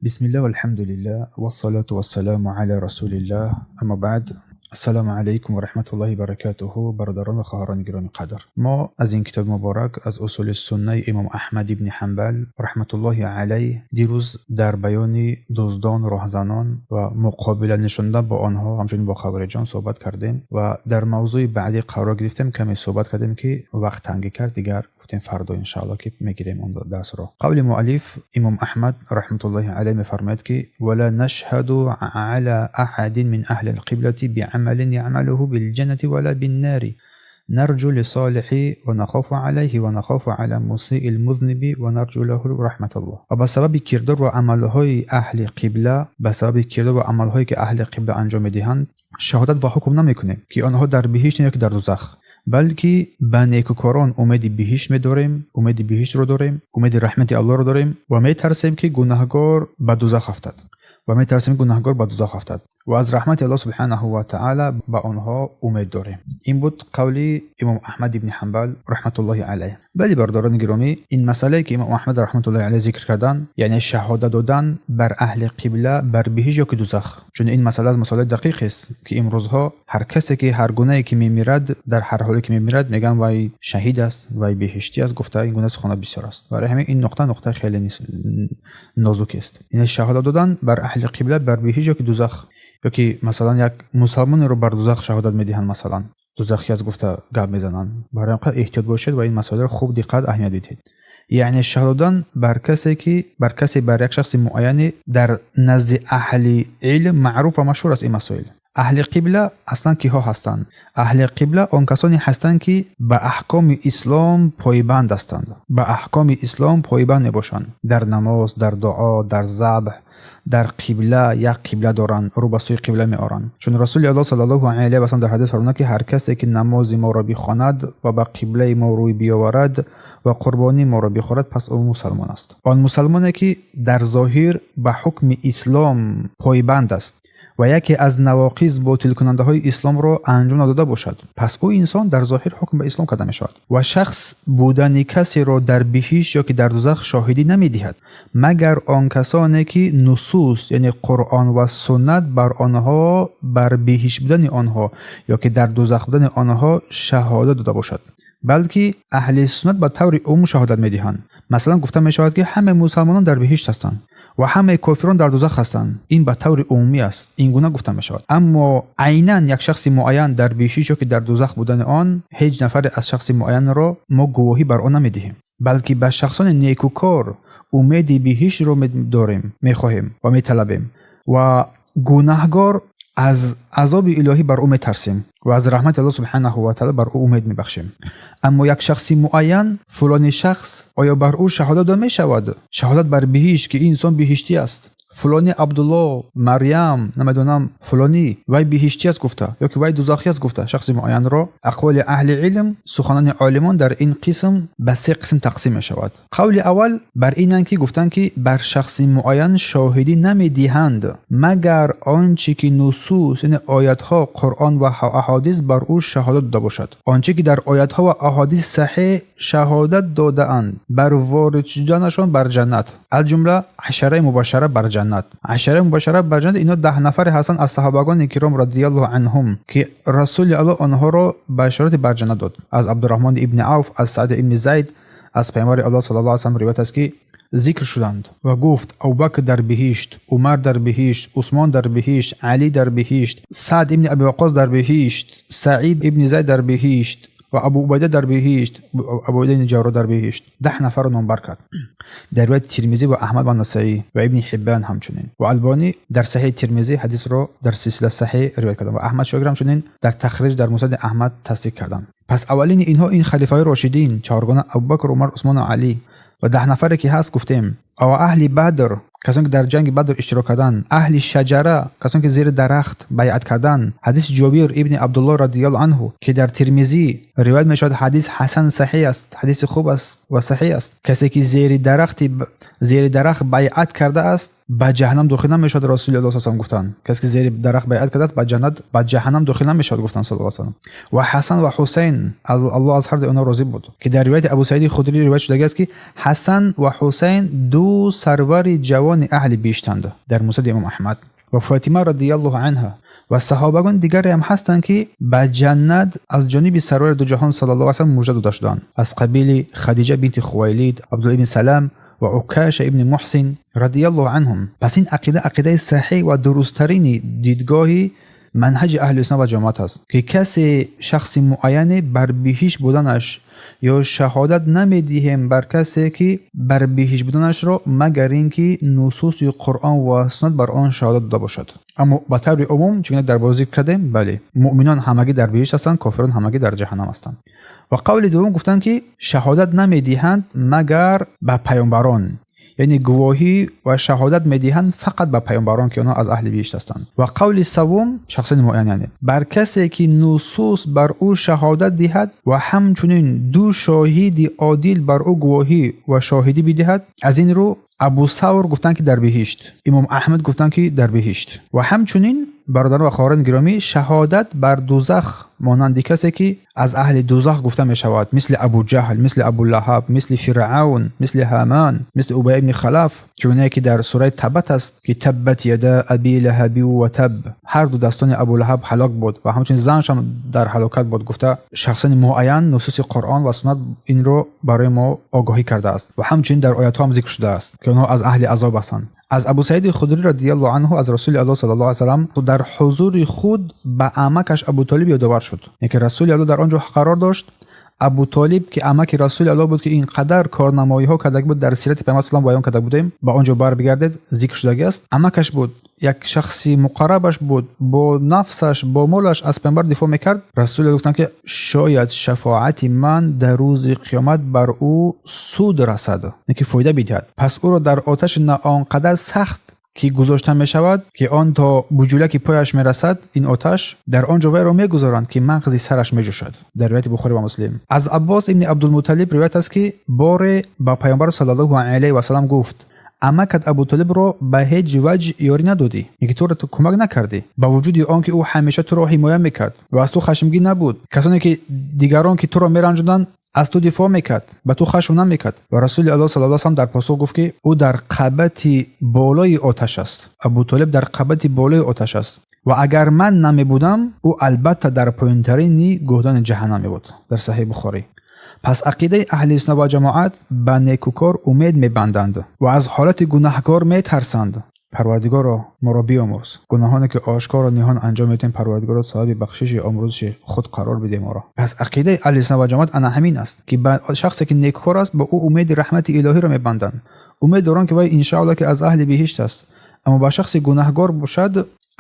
Бисмиллаҳ, валҳамдулиллаҳ, вассалату вассаламу ала расулиллаҳ, аммо баъд. Ассалому алайкум ва раҳматуллоҳи баракатуҳу. Бародарон ва хоҳарони гиромӣ қадр, мо аз ин китоби муборак, аз усули суннаи имом Аҳмад ибни Ҳанбал раҳматуллоҳи алайҳ, дирӯз дар баёни дуздон, роҳзанон ва муқобила нишондан бо онҳо, ҳамчунин бо хавориҷон суҳбат кардем ва дар мавзӯи баъдӣ қарор гирифтем. Каме суҳбат кардем, ки вақт тангӣ кард, дигар гуфтем, фардо иншаалло, ки мегирем он дарсро. Қавли муаллиф имом Аҳмад раҳматуллоҳи алайҳ мефармояд, ки ولا نشهد على أحد من أهل القبلة بعمل يعمله بالجنة ولا بالنار، نرجو للصالح ونخاف عليه، ونخاف على المسيء المذنب ونرجو له رحمة الله. Ва ба сабаби кирдор ва амалҳои аҳли қибла, ба сабаби кирдор ва амалҳое ки аҳли қибла анҷом медиҳанд, шаҳодат ва ҳукм намекунем, ки онҳо дар биҳиштанд ё ки дар дузах, балки ба некукорон умеди биҳишт медорем, умеди биҳиштро дорем, умеди раҳмати Аллоҳро дорем ва метарсем, ки гунаҳгор ба дузах афтад, ва метарсем, гунаҳгор ба дузах афтад, ва аз раҳмати Аллоҳ субҳанаҳу ва таъала ба онҳо умед дорем. Ин буд қавли имом Аҳмад ибни Ҳанбал раҳматуллоҳи алайҳ. Бале, бародарони гиромӣ, ин масъалае, ки имом Аҳмад раҳматуллоҳи алайҳ зикр карданд, яъне шаҳодат додан бар аҳли қибла бар биҳишт ё ки дузах, чун ин масъала аз масъалаи дақиқест, ки имрӯзҳо ҳар касе ки ҳар гунае ки мемирад, дар ҳар ҳоле ки мемирад, мегӯянд, вай шаҳид аст, вай биҳиштӣ аст гуфта, ин гуна суханҳо бисёр аст. Барои ҳамин ин нуқта нуқтаи хеле нозук аст, яъне шаҳодат додан бар аҳли қибла бар биҳишт ё ки дузах, ё ки масалан як мусалмонеро бар дузах шаҳодат медиҳанд, масалан, дузахӣ аст гуфта гап мезананд. Барои ҳамин эҳтиёт бошед ва ин масъаларо хуб диққат, аҳамият бидиҳед. Яъне шаҳодат додан бар касе ки бар касе, бар як шахси муайяне, дар назди аҳли илм маъруф ва машҳур аст ин масоил. Аҳли қибла аслан киҳо ҳастанд? Аҳли қибла он касоне ҳастанд, ки ба аҳкоми ислом пойбанд ҳастанд, ба аҳкоми ислом пойбанд мебошанд дар намоз, дар дуо, дар забҳ, дар қибла, як қибла доранд, рӯ ба сӯи қибла меоранд. Чун Расули Аллоҳ саллаллоҳу алайҳи васаллам дар ҳадис фармуданд, ки ҳар касе ки намози моро бихонад ва ба қиблаи мо рӯй биёварад ва қурбонии моро бихӯрад, пас ӯ мусалмон аст. Он мусалмоне, ки дар зоҳир ба ҳукми ислом пойбанд аст ва яке аз навоқиз, ботилкунандаҳои исломро анҷом надода бошад, пас ӯ инсон дар зоҳир ҳукм ба ислом карда мешавад. Ва шахс будани касеро дар биҳишт ё ки дар дузах шоҳидӣ намедиҳад, магар он касоне ки нусус, яъне Қуръон ва суннат, бар онҳо, бар биҳишт будани онҳо ё ки дар дузах будани онҳо шаҳодат дода бошад. Балки аҳли суннат ба таври умум шаҳодат медиҳанд. Масалан, гуфта мешавад, ки ҳамаи мусалмонон дар биҳишт ҳастанд ва ҳамаи кофирон дар дузах ҳастанд. Ин ба таври умумӣ аст, ин гуна гуфта мешавад. Аммо айнан як шахси муайян дар биҳишт ё ки дар дузах будани он, ҳеҷ нафаре аз шахси муайянро мо гувоҳӣ бар он намедиҳем, балки ба шахсони некукор умеди биҳиштро дорем, мехоҳем ва металабем ва гунаҳгор аз азоби илоҳӣ бар ӯ метарсем ва аз раҳмати Аллоҳ субҳанаҳу ва таъала бар ӯ умед мебахшем. Аммо як шахси муайян, фулони шахс, оё бар ӯ шаҳодат дода мешавад, шаҳодат бар биҳишт, ки ин инсон биҳиштӣ аст, фулони Абдулло, Марьям, намедонам, фулонӣ, вай биҳиштӣ аст гуфта ё ки вай дузахӣ аст гуфта шахси муайянро? Ақволи аҳли илм, суханони олимон дар ин қисм ба се қисм тақсим мешавад. Қавли аввал бар инанд, ки гуфтанд, ки бар шахси муайян шоҳидӣ намедиҳанд, магар он чӣ ки нусус, яъне оятҳо, Қуръон ва аҳодис бар ӯ шаҳодат дода бошад. Он чӣ ки дар оятҳо ва аҳодис саҳеҳ шаҳодат додаанд бар ворид шуданашон бар ҷаннат, аз ҷумла ашараи мубашшара бар ҷаннат. Ашараи мубашшара бар ҷаннат ино 10 нафаре ҳастанд аз саҳобагони киром радиаллоҳу анҳум, ки Расули Аллоҳ онҳоро башорати бар ҷаннат дод. Аз Абдурраҳмон ибни Авф, аз Саъд ибни Зайд, аз Паёмбари Аллоҳ саллаллоҳу алайҳи васаллам ривоят аст, ки зикр шуданд ва гуфт: Абубакр дар биҳишт, Умар дар биҳишт, Усмон дар биҳишт, Алӣ дар биҳишт, Саъд ибни Аби Ваққос дар биҳишт, Саид ибни Зайд дар биҳишт ва Абу Убайда дар биҳишт, Абу Убайда ибни Ҷарроҳ дар биҳишт. 10 нафарро номбар кард. Дар ривояти Тирмизӣ ва Аҳмад ва Насаӣ ва Ибни Ҳиббан ҳамчунин ва Албонӣ дар Саҳеҳи Тирмизӣ ҳадисро дар силсила саҳеҳ ривоят карданд ва Аҳмад Шокир ҳамчунин дар тахриҷ дар Муснади Аҳмад тасдиқ карданд. Пас аввалини инҳо ин халифаҳои рошидин чаҳоргона: Абубакр, Умар, Усмон ва Алӣ ва 10 нафаре, ки ҳаст, гуфтем, ва аҳли Бадр, касоне ки дар ҷанги Бадр иштирок карданд, аҳли шаҷара, касоне ки зери дарахт байъат карданд. Ҳадиси Ҷобир ибни Абдуллоҳ радиаллоҳу анҳу, ки дар Тирмизӣ ривоят мешавад, ҳадис ҳасан саҳеҳ аст, ҳадиси хуб аст ва саҳеҳ аст. Касе ки зери дарахт байъат кардааст, ба ҷаҳаннам дохил намешавад, Расули Аллоҳ саллаллоҳу гуфтанд. Касе ки зери дарахт байъат кардааст, ба ҷаннат, ба ҷаҳаннам дохил намешавад, гуфтанд саллаллоҳу алайҳи васаллам. Ва Ҳасан ва Ҳусайн, Аллоҳ аз ҳар дуи онҳо розӣ буд, ки дар ривояти Абу Саиди Худрӣ ривоят шудагиаст, ки Ҳасан ва Ҳусайн ду ду сарвари ҷавони аҳли биҳиштанд дар Муснади Имом Аҳмад ва Фотима радиаллоҳу анҳа ва саҳобагон дигаре ҳам ҳастанд, ки ба ҷаннат аз ҷониби сарвари дуҷаҳон саллаллоҳу алайҳи васаллам мужда дода шуданд, аз қабили Хадиҷа бинти Хувайлид, Абдулла ибни Салам ва Укаша ибни Муҳсин радиаллоҳу анҳум. Пас ин ақида ақидаи саҳеҳ ва дурусттарини дидгоҳи манҳаҷи аҳли суннат ва ҷамоат аст, ки касе шахси муайяне бар биҳишт буданаш ё шаҳодат намедиҳем бар касе, ки бар биҳишт буданашро, магар ин ки нусуси Қуръон ва суннат бар он шаҳодат дода бошад. Аммо ба таври умум, чунки дар боло зикр кардем, бале, муъминон ҳамагӣ дар биҳишт ҳастанд, кофирон ҳамагӣ дар ҷаҳаннам ҳастанд. Ва қавли дуввум гуфтанд, ки шаҳодат намедиҳанд магар ба паёмбарон, яъне гувоҳӣ ва шаҳодат медиҳанд фақат ба паёмбарон, ки онҳо аз аҳли биҳишт ҳастанд. Ва қавли саввум, шахсони муайян, яъне бар касе ки нусус бар ӯ шаҳодат диҳад ва ҳамчунин ду шоҳиди одил бар ӯ гувоҳӣ ва шоҳидӣ бидиҳад. Аз ин рӯ Абу Савр гуфтанд, ки дар биҳишт, Имом Аҳмад гуфтанд, ки дар биҳишт. Ва ҳамчунин, бародарон ва хоҳарони гиромӣ, шаҳодат бар дузах монанди касе ки аз аҳли дузах гуфта мешавад, мисли Абу Ҷаҳл, мисли Абу Лаҳаб, мисли Фиръавн, мисли Ҳаман, мисли Убай ибни Халаф, чунае ки дар сураи Таббат аст, ки таббат яда аби лаҳаби ва таб, ҳар ду дастони Абу Лаҳаб ҳалок буд ва ҳамчунин занашам дар ҳалокат буд, гуфта шахсони муайян нусуси Қуръон ва суннат инро барои мо огоҳӣ кардааст ва ҳамчунин дар оятҳо ҳам зикр шудааст, ки онҳо аз аҳли азоб ҳастанд. Аз Абу Саиди Худрӣ радиаллоҳу анҳу аз Расули Аллоҳ саллаллоҳу алайҳи васаллам дар ҳузури худ ба амакаш Абу Толиб ёдовар шуд, яке Расули Аллоҳ дар он ҷо қарор дошт. Абу Толиб, ки амаки Расули Аллоҳ буд, ки ин қадар корнамоиҳо карда буд, дар сирати Паёмбар саллам баён карда будем, ба он ҷо барбигардед, зикр шудагӣ аст. Амакаш буд, як шахси муқаррабаш буд, бо нафсаш, бо молаш аз паёмбар дифоъ мекард. Расули Аллоҳ гуфтанд, ки шояд шафоати ман дар рӯзи қиёмат бар ӯ суд расад, ки фоида бидиҳад. Пас ӯро дар оташи на он қадар сахт ки гузошта мешавад, ки он то буҷулаки пояш мерасад, ин оташ дар он ҷо вайро мегузоранд, ки мағзи сараш меҷӯшад. Дар ривояти Бухорӣ ва Муслим. Аз Аббос ибни Абдулмуталиб ривоят аст, ки боре ба паёмбар саллаллоҳу алайҳи васаллам гуфт: амакат Абутолибро ба ҳеҷ ваҷ ёрӣ надодӣ, яке туро ту кӯмак накардӣ, ба вуҷуди он ки ӯ ҳамеша туро ҳимоя мекард ва аз ту хашмгин набуд, касоне ки дигарон ки туро меранҷонданд, аз ту дифоъ мекард, ба ту хашм намекард. Ва Расули Аллоҳ саллаллоҳу алайҳи васаллам дар посух гуфт, ки ӯ дар қабати болои оташ аст, Абутолиб дар қабати болои оташ аст ва агар ман намебудам, ӯ албатта дар поёнтарини гӯҳдони ҷаҳаннам мебуд. Дар Саҳеҳи Бухорӣ. Пас ақидаи аҳли суннат ва ҷамоат ба некукор умед мебанданд ва аз ҳолати гунаҳкор метарсанд. Парвардигоро, моро биомӯрз. Гуноҳоне ки ошкору ниҳон анҷом медиҳем, Парвардигоро, сабаби бахшиши омӯрзиши худ қарор бидеҳ моро. Пас ақидаи аҳли суннат ва ҷамоат ана ҳамин аст, ки ба шахсе ки некукор аст, ба ӯ умеди раҳмати илоҳиро мебанданд, умед доранд, ки вай иншааллоҳ ки аз аҳли биҳишт аст. Аммо ба шахси гунаҳгор бошад,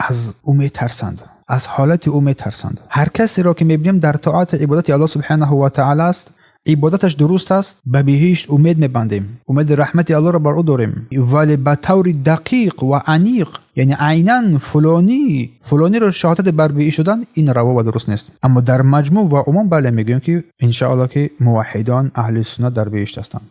аз ӯ метарсанд, аз ҳолати ӯ метарсанд. Ҳар касеро ки мебинем дар тоату ибодати Аллоҳ субҳанаҳу ва таъала аст, ибодаташ дуруст аст, ба биҳишт умед мебандем, умеди раҳмати Аллоҳро бар ӯ дорем. Вале ба таври дақиқ ва аниқ, яъне айнан фулонӣ фулониро шаҳодати бар биҳишт шудан, ин раво ва дуруст нест. Аммо дар маҷмӯъ ва умум, бале, мегӯем, ки иншааллоҳ ки муваҳҳидон, аҳли суннат дар биҳишт ҳастанд.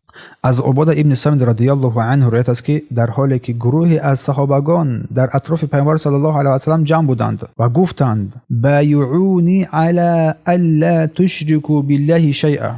Аз Убода ибни Самид радиаллоҳу анҳу ривоят аст, ки дар ҳоле ки гурӯҳе аз саҳобагон дар атрофи паёмбар саллаллоҳу алайҳи васаллам ҷамъ буданд ва гуфтанд: байъуни ала алла тушрику биллаҳи шайъа,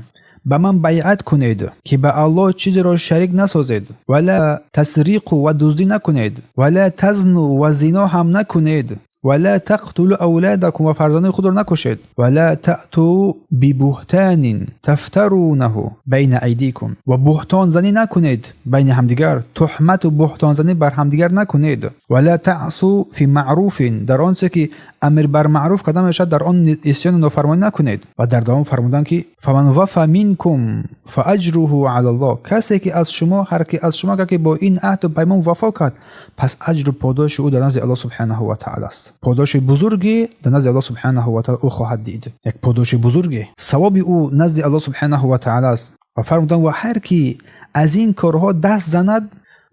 ба ман байъат кунед, ки ба Аллоҳ чизеро шарик насозед, вала тасриқу, ва дуздӣ накунед, вала тазну, ва зино ҳам накунед, вала тақтулу авладакум, ва фарзандони худро накушед, вала таъту бибуҳтанин тафтарунаҳу байна айдикум, ва буҳтонзанӣ накунед байни ҳамдигар, туҳмату буҳтонзанӣ бар ҳамдигар накунед, вала таъсу фи маъруфин, дар он чизе ки амр бар маъруф карда мешавад, дар он исёну нофармонӣ накунед. Ва дар давом фармуданд, ки фаман вафа минкум фааҷруҳу ала Аллоҳ, касе ки аз шумо, ҳар ки аз шумо ки бо ин аҳду паймон вафо кард, пас аҷру подоши ӯ дар назди Аллоҳ субҳанаҳу ва таъала аст. Подоши бузурге дар назди Аллоҳ субҳанаҳу ва таъала ӯ хоҳад дид, як подоши бузурге, савоби ӯ назди Аллоҳ субҳанаҳу ва таъала аст. Ва фармуданд: ва ҳар ки аз ин корҳо даст занад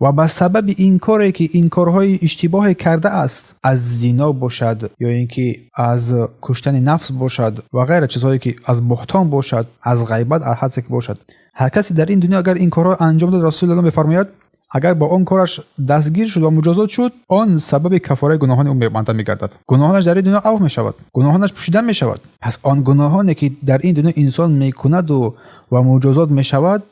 ва ба сабаби ин коре ки ин корҳои иштибоҳе кардааст, аз зино бошад ё ин ки аз куштани нафс бошад ва ғайра чизҳое ки аз буҳтон бошад, аз ғайбат, аз ҳар чизе ки бошад, ҳар касе дар ин дунё агар ин корҳо анҷом дод, Расули Аллоҳ мефармояд, агар бо он кораш дастгир шуд ва муҷозот шуд, он сабаби кафораи гуноҳони ӯ мебанда мегардад, гуноҳонаш дар ин дунё афв мешавад, гуноҳонаш пӯшида мешавад. Пас он гуноҳоне ки дар ин дунё инсон мекунаду ва муҷозот мешавад,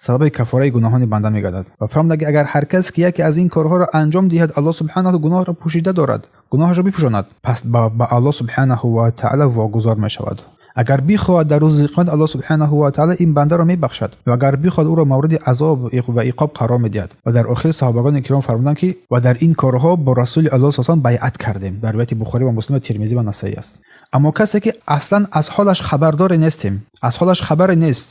сабаби кафораи гуноҳони банда мегардад. Ва фармуданд, ки агар ҳар кас ки яке аз ин корҳоро анҷом диҳад, Аллоҳ субҳанаҳу гуноҳро пӯшида дорад, гуноҳашро бипӯшонад, пас ба Аллоҳ субҳанаҳу ва таъала вогузор мешавад. Агар бихоҳад дар рӯзи қиёмат Аллоҳ субҳанаҳу ва таъала ин бандаро мебахшад ва агар бихоҳад ӯро мавриди азоб ва иқоб қарор медиҳад. Ва дар охир саҳобагони киром фармуданд, ки ва дар ин корҳо бо Расули Аллоҳ саллаллоҳу алайҳи ва саллам байъат кардем. Дар ривояти Бухорӣ ва Муслим ва Тирмизӣ ва Насаӣ аст. Аммо касе ки аслан аз ҳолаш хабардоре нестем, аз ҳолаш хабаре нест,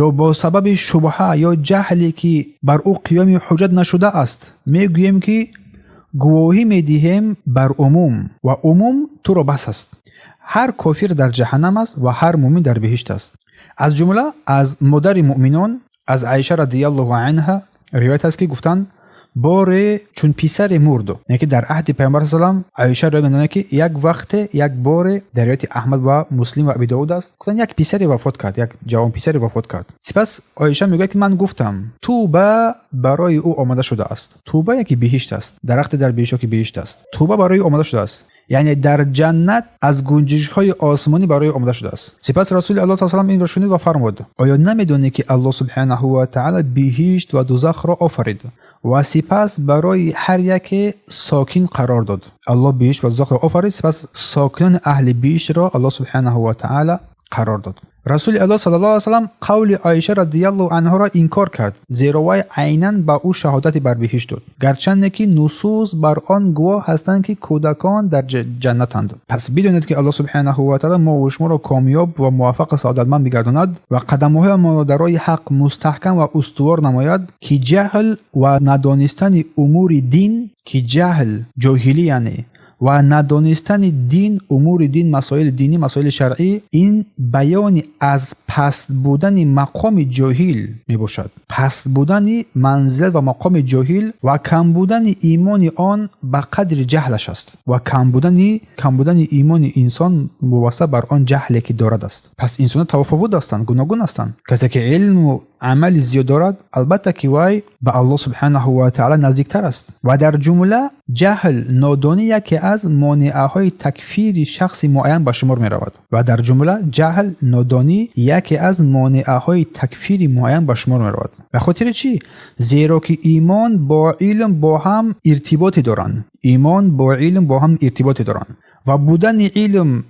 ё бо сабаби шубҳа ё ҷаҳле ки бар ӯ қиёми ҳуҷҷат нашуда аст, мегӯем ки гувоҳӣ медиҳем бар умум ва умум туро бас аст. Ҳар кофир дар ҷаҳаннам аст ва ҳар мӯмин дар биҳишт аст. Аз ҷумла аз модари муъминон аз Аиша радиаллоҳу анҳа ривоят аст, ки гуфтанд: боре чун писаре мурд, яъне ки дар аҳди Пайғамбар салам, Аиша ривоят менамояд, ки як вақте, як боре, дар ривояти Аҳмад ва Муслим ва Аби Довуд аст, гуфтанд, як писаре вафот кард, як ҷавон писаре вафот кард. Сипас Оиша мегӯяд, ки ман гуфтам: Туба барои ӯ омода шудааст. Туба яке биҳишт аст, дарахте дар биҳишт ки биҳишт аст. Туба барои ӯ омода шудааст, яъне дар ҷаннат аз гунҷишҳои осмонӣ барои омода шудааст. Сипас Расули Аллоҳ саллаллоҳу алайҳи ва саллам инро шунид ва фармуд: оё намедонӣ, ки Аллоҳ субҳанаҳу ва таъала биҳишт ва дузахро офарид ва сипас барои ҳар яке сокин қарор дод? Аллоҳ биҳишт ва дузахро офарид, сипас сокинони аҳли биҳиштро Аллоҳ субҳанаҳу ва таъала қарор дод. Расули Аллоҳ саллаллоҳу алайҳи ва саллам қавли Оиша радиаллоҳу анҳоро инкор кард, зеро вай айнан ба ӯ шаҳодати бар биҳишт дод, гарчанде ки нусус бар он гувоҳ ҳастанд, ки кӯдакон дар ҷаннатанд. Пас бидонед, ки Аллоҳ субҳанаҳу ва таъала мо ва шуморо комёб ва муваффақу саодатманд бигардонад ва қадамҳоямонро дар роҳи ҳақ мустаҳкам ва устувор намояд, ки ҷаҳл ва надонистани умури дин, ки ҷаҳл, ҷоҳилӣ яъне, ва надонистани дин, умури дин, масоили динӣ, масоили шаръӣ, ин баёни аз паст будани мақоми ҷоҳил мебошад. Паст будани манзилат ва мақоми ҷоҳил ва кам будани имони он ба қадри ҷаҳлаш аст ва кам будани имони инсон вобаста бар он ҷаҳле ки дорад аст. Пас инсонҳо тафовут ҳастанд, гуногун ҳастанд. Касе ки илму амали зиёд дорад, албатта ки вай ба Аллоҳ субҳанаҳу ва таъала наздиктар аст. Ва дар ҷумла ҷаҳл, нодонӣ яке аз монеаҳои такфири шахси муайян ба шумор меравад. Ва дар ҷумла ҷаҳл, нодонӣ яке аз монеаҳои такфири муайян ба шумор меравад. Ба хотири чӣ? Зеро ки имон бо илм бо ҳам иртиботе доранд. Имон бо илм бо ҳам иртиботе доранд. Ва будани илм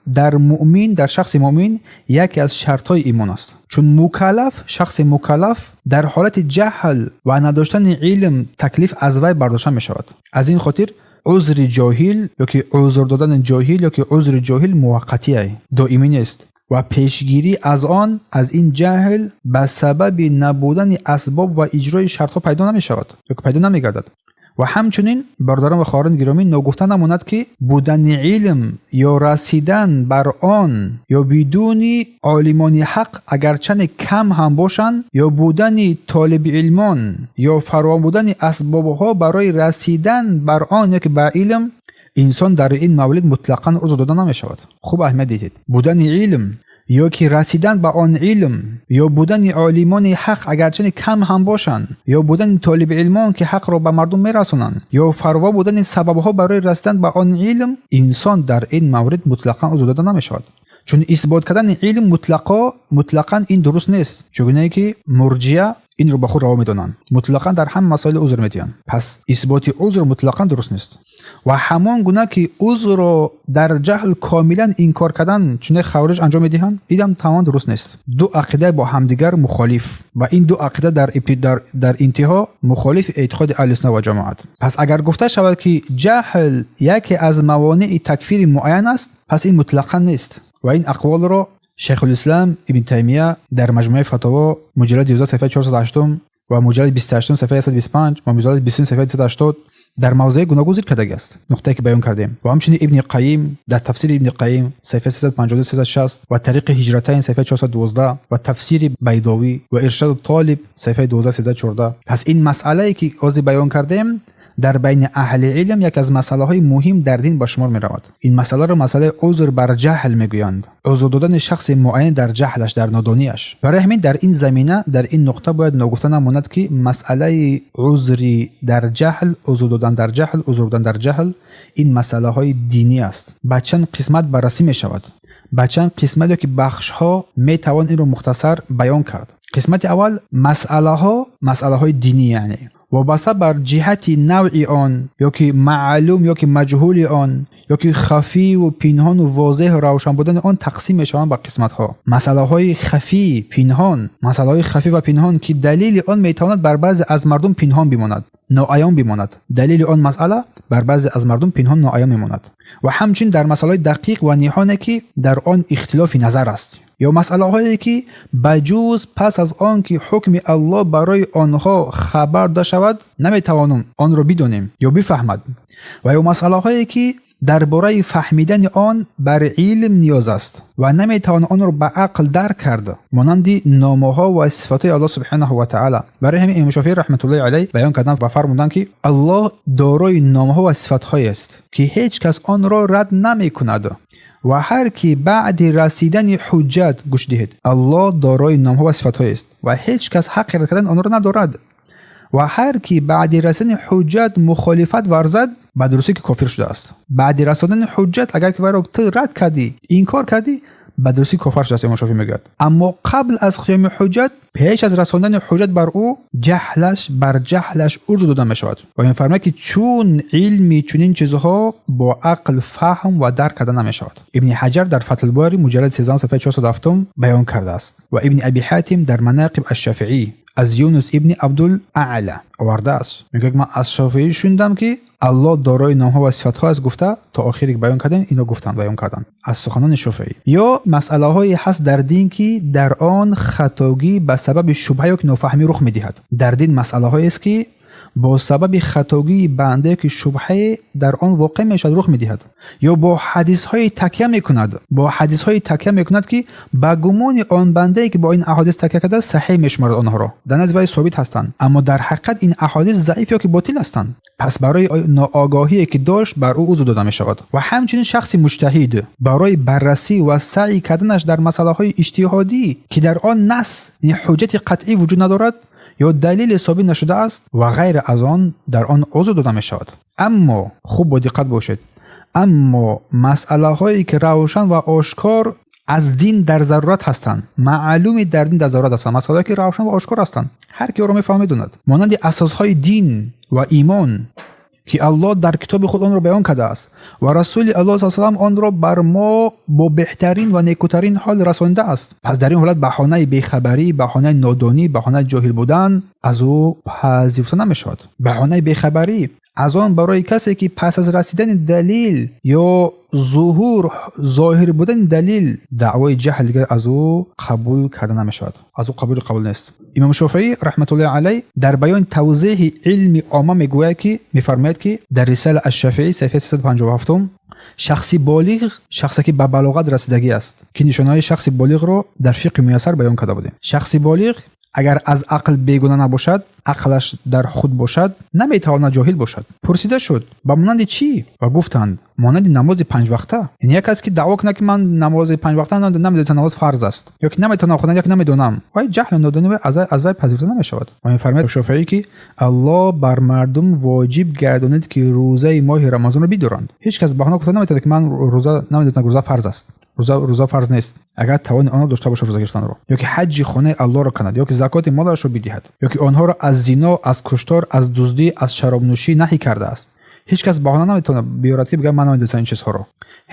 дар муъмин, дар шахси муъмин яке аз шартҳои имон аст. Чун мукаллаф, шахси мукаллаф дар ҳолати ҷаҳл ва надоштани илм таклиф аз вай бардошта мешавад. Аз ин хотир узри ҷоҳил ё ки узр додани ҷоҳил ё ки узри ҷоҳил муваққатие, доимӣ нест. Ва пешгирӣ аз он, аз ин ҷаҳл ба сабаби набудани асбоб ва иҷрои шартҳо пайдо намешавад ё ки пайдо намегардад. Ва ҳамчунин, бародарон ва хоҳарони гиромӣ, ногуфта намонад, ки будани илм ё расидан бар он ё бидуни олимони ҳақ, агарчанде кам ҳам бошанд, ё будани толибилмон ё фаровон будани асбобҳо барои расидан бар он ё ки ба илм, инсон дар ин маврид мутлақан узр дода намешавад. Хуб аҳамият диҳед. Будани илм ё ки расидан ба он илм ё будани олимони ҳақ, агарчанде кам ҳам бошанд, ё будани толибилмон, ки ҳақро ба мардум мерасонанд, ё фаровон будани сабабҳо барои расидан ба он илм, инсон дар ин маврид мутлақан узр дода намешавад. Чун исбот кардани илм мутлақан ин дуруст нест, чунае ки мурҷия инро ба худ раво медонанд, мутлақан дар ҳама масоил узр медиҳанд. Пас исботи узр мутлақан дуруст нест. Ва ҳамон гуна ки узрро дар ҷаҳл комилан инкор кардан, чуне хавориҷ анҷом медиҳанд, инам тамоман дуруст нест. Ду ақида бо ҳамдигар мухолиф ва ин ду ақида дар интиҳо мухолифи эътиқоди аҳли сунна ва ҷамоат. Пас агар гуфта шавад, ки ҷаҳл яке аз мавонеи такфири муайян аст, пас ин мутлақан нест. Ва ин ақволро Шайхулислам Ибн Таймия дар маҷмӯаи Фатово, муҷаллади 11, саҳифаи 408 ва муҷаллади 28, саҳифаи 125 ва муҷаллади 20, саҳифаи 280 дар мавзеи гуногун зикр кардагиаст, нуқтае ки баён кардем. Ва ҳамчунин Ибни Қайим дар тафсири Ибни Қайим, саҳифаи 352, 360 ва Тариқи Ҳиҷратайн, саҳифаи 412 ва тафсири Байдовӣ ва Иршаду Толиб, саҳифаи 12, 13, 14. Пас ин масъалае ки ҳозир баён кардем, дар байни аҳли илм яке аз масъалаҳои муҳим дар дин ба шумор меравад. Ин масъаларо масъалаи узр бар ҷаҳл мегӯянд, узр додани шахси муайян дар ҷаҳлаш, дар нодониаш. Барои ҳамин дар ин замина, дар ин нуқта бояд ногуфта намонад, ки масъалаи узри дар ҷаҳл, узр додан дар ҷаҳл, узр додан дар ҷаҳл, ин масъалаҳои динӣ аст, ба чанд қисмат баррасӣ мешавад, ба чанд қисмат ё ки бахшҳо метавон инро мухтасар баён кард. Қисмати аввал масъалаҳо, масъалаҳои динӣ, яъне вобаста бар ҷиҳати навъи он ё ки маълум ё ки маҷҳули он ё ки хафиву пинҳону возеҳу равшан будани он тақсим мешаванд ба қисматҳо. Масъалаҳои хафӣ, пинҳон, масъалаҳои хафӣ ва пинҳон, ки далели он метавонад бар баъзе аз мардум пинҳон бимонад, ноаён бимонад. Далели он масъала бар баъзе аз мардум пинҳон, ноаён мемонад. Ва ҳамчунин дар масъалаҳои дақиқ ва ниҳоне, ки дар он ихтилофи назар аст, ё масъалаҳое, ки ба ҷуз пас аз он ки ҳукми Аллоҳ барои онҳо хабар дода шавад, наметавонем онро бидонем ё бифаҳмад, ва ё масъалаҳое, ки дар бораи фаҳмидани он бар илм ниёз аст ва наметавон онро ба ақл дарк кард, монанди номаҳо ва сифатҳои Аллоҳ субҳанаҳу ва таъала. Барои ҳамин Имом Шофеӣ раҳматуллоҳи алайҳ баён карданд ва фармуданд, ки Аллоҳ дорои номҳо ва сифатҳоест, ки ҳеҷ кас онро рад намекунад, ва ҳар ки баъди расидани ҳуҷҷат, гӯш диҳед, Аллоҳ дорои номҳо ва сифатҳоест ва ҳеҷ кас ҳаққи рад кардани онро надорад, ва ҳар ки баъди расидани ҳуҷҷат мухолифат варзад, ба дурустӣ ки кофир шудааст. Баъди расондани ҳуҷҷат агар ки вайро ту рад кардӣ, инкор кардӣ, ба дурустӣ кофир шудааст, Имом Шофеӣ мегӯяд. Аммо қабл аз қиёми ҳуҷҷат, пеш аз расондани ҳуҷҷат бар ӯ, ҷаҳлаш бар ҷаҳлаш узр дода мешавад. Ва мефармояд, ки чун илми чунин чизҳо бо ақл фаҳм ва дарк карда намешавад. Ибни Ҳаҷар дар Фатҳулбори, муҷаллади 13, сафҳаи 407 баён кардааст ва Ибни Аби Ҳатим дар Манақиб аш-Шафиӣ аз Юнус ибни Абдул Аъла овардааст. Мегӯяд, ман аз Шофеӣ шунидам, ки Аллоҳ дорои номҳо ва сифатҳо аст, гуфта то охире ки баён кардем, ино гуфтанд, баён карданд аз суханони Шофеӣ. Ё масъалаҳое ҳаст дар дин, ки дар он хатогӣ ба сабаби шубҳа ё ки нофаҳмӣ рух медиҳад. Дар дин масъалаҳоест, ки бо сабаби хатогии бандае, ки шубҳае дар он воқеъ мешавад, рух медиҳад, ё бо ҳадисҳое такя мекунад, бо ҳадисҳое такя мекунад, ки ба гумони он бандае, ки бо ин аҳодис такя кардааст, саҳеҳ мешуморад, онҳоро дар назди вай собит ҳастанд, аммо дар ҳақиқат ин аҳодис заиф ё ки ботил ҳастанд. Пас барои ноогоҳие, ки дошт, бар ӯ узр дода мешавад. Ва ҳамчунин шахси муҷтаҳид барои баррасӣ ва саъй карданаш дар масъалаҳои иҷтиҳодӣ, ки дар он нас, яъне ҳуҷҷати қатъӣ вуҷуд надорад ё далеле собит нашудааст ва ғайр аз он, дар он узр дода мешавад. Аммо хуб бо диққат бошед, аммо масъалаҳое, ки равшан ва ошкор аз дин дар зарурат ҳастанд, маълуми дар дин дар зарурат ҳастанд, масъалаҳое, ки равшан ва ошкор ҳастанд, ҳар ки ӯро мефаҳмад, медонад, монанди асосҳои дин ва имон, ки Аллоҳ дар китоби худ онро баён кардааст ва Расули Аллоҳ с салам онро бар мо бо беҳтарин ва некӯтарин ҳол расонидааст. Пас дар ин ҳолат баҳонаи бехабарӣ, баҳонаи нодонӣ, баҳонаи ҷоҳил будан аз ӯ пазируфта намешавад. Баҳонаи бехабарӣ аз он барои касе, ки пас аз расидани далил ё зуҳур, зоҳир будани далил, даъвои ҷаҳл дигар аз ӯ қабул карда намешавад, аз ӯ қабул нест. Имом Шофеӣ раҳматуллоҳи алайҳ дар баёни тавзеҳи илми омма мегӯяд, ки мефармояд, ки дар Рисала аш-Шафеӣ, саҳифаи 357, шахси болиғ, шахсе, ки ба балоғат расидагӣ аст, ки нишонаҳои шахси болиғро дар фиқҳи муяссар баён карда будем, шахси болиғ агар аз ақл бегуна набошад, ақлаш дар худ бошад, наметавонад ҷоҳил бошад. Пурсида шуд, ба монанди чӣ? Ва гуфтанд, монанди намози панҷвақта. Яъне як кас, ки даъво кунад, ки ман намози панҷвақта намедонам, намоз фарз аст, ё ки наметавонам хонам, ё ки намедонам, вай ҷаҳлу нодонӣ вай аз вай пазируфта намешавад. Ва мефармояд Шофеӣ, ки Аллоҳ бар мардум воҷиб гардонид, ки рӯзаи моҳи Рамазонро бидоранд. Ҳеҷ кас баҳона гуфта наметавонад, ки ман рӯза намедонам, рӯза фарз аст. Рӯза фарз нест, агар тавони онро дошта бошад рӯза гирифтанро, ё ки ҳаҷҷи хонаи Аллоҳро кунад, ё ки закоти молашро бидиҳад, ё ки онҳоро аз зино, аз куштор, аз дуздӣ, аз шаробнӯшӣ наҳӣ кардааст. Ҳеҷ кас баҳона наметавонад биёрад, ки бигӯяд, ман намедонистам ин чизҳоро.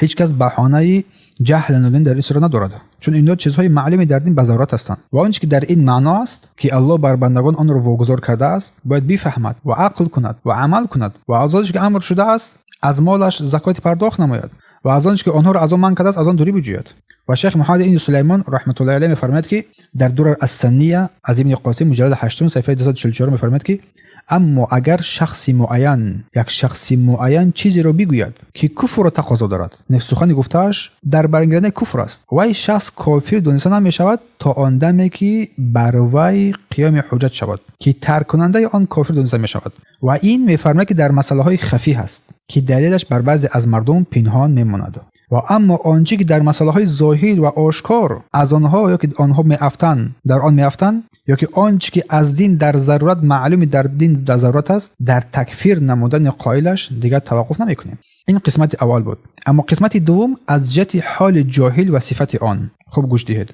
Ҳеҷ кас баҳонаи ҷаҳл, нодонӣ дар ин чизро надорад, чун инҳо чизҳои маълуми дар дин ба зарурат ҳастанд. Ва он чи ки дар ин маъно аст, ки Аллоҳ бар бандагон онро вогузор кардааст, бояд бифаҳмад ва ақл кунад ва амал кунад ва аз он чи ки амр шудааст, аз молаш закоти пардохт намояд ва аз он чи ки онҳоро аз он манъ кардааст, аз он дурӣ биҷӯяд. Ва шайх Муҳаммад ибни Сулаймон раҳматуллоҳи алайҳ мефармояд, ки дар Дурар ас-Сания аз Ибни Қосим, муҷаллади 8, саҳифаи 244 мефармояд, ки аммо агар шахси муайян, як шахси муайян чизеро бигӯяд, ки куфрро тақозо дорад, сухани гуфтааш дар баргирдандаи куфр аст, вай шахс кофир дониста намешавад то он даме, ки бар вай қиёми ҳуҷҷат шавад, ки тарккунандаи он кофир дониста мешавад. Ва ин мефармояд, ки дар масъалаҳои хафӣ ҳаст, ки далелаш бар баъзе аз мардум пинҳон мемонад. Ва аммо он чӣ ки дар масъалаҳои зоҳир ва ошкор аз онҳо ё ки онҳо меафтанд, дар он меафтанд, ё ки он чӣ ки аз дин дар зарурат, маълуми дар дин дар зарурат аст, дар такфир намудани қоилаш дигар таваққуф намекунем. Ин қисмати аввал буд. Аммо қисмати дуввум аз ҷиҳати ҳоли ҷоҳил ва сифати он. Хуб гӯш диҳед.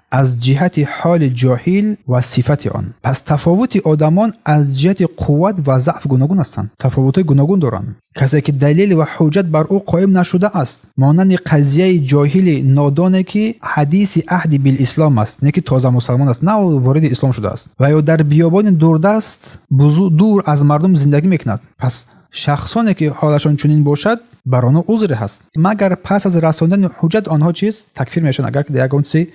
аз ҷиҳати ҳоли ҷоҳил ва сифати он. Пас тафовути одамон аз ҷиҳати қувват ва заъф гуногун ҳастанд, тафовутҳои гуногун доранд. Касе ки далел ва ҳуҷҷат бар ӯ қоим нашуда аст, монанди қазияи ҷоҳили нодоне ки ҳадиси аҳди билислом аст, не ки тоза мусалмон аст, на вориди ислом шудааст, ва ё дар биёбони дурдаст дур аз мардум зиндагӣ мекунад. Пас шахсоне ки ҳолашон чунин бошад, бар онҳо узре ҳаст, магар пас аз расондани ҳуҷҷат онҳо чиз такфир мешаванд, агар ки дар ягон чизи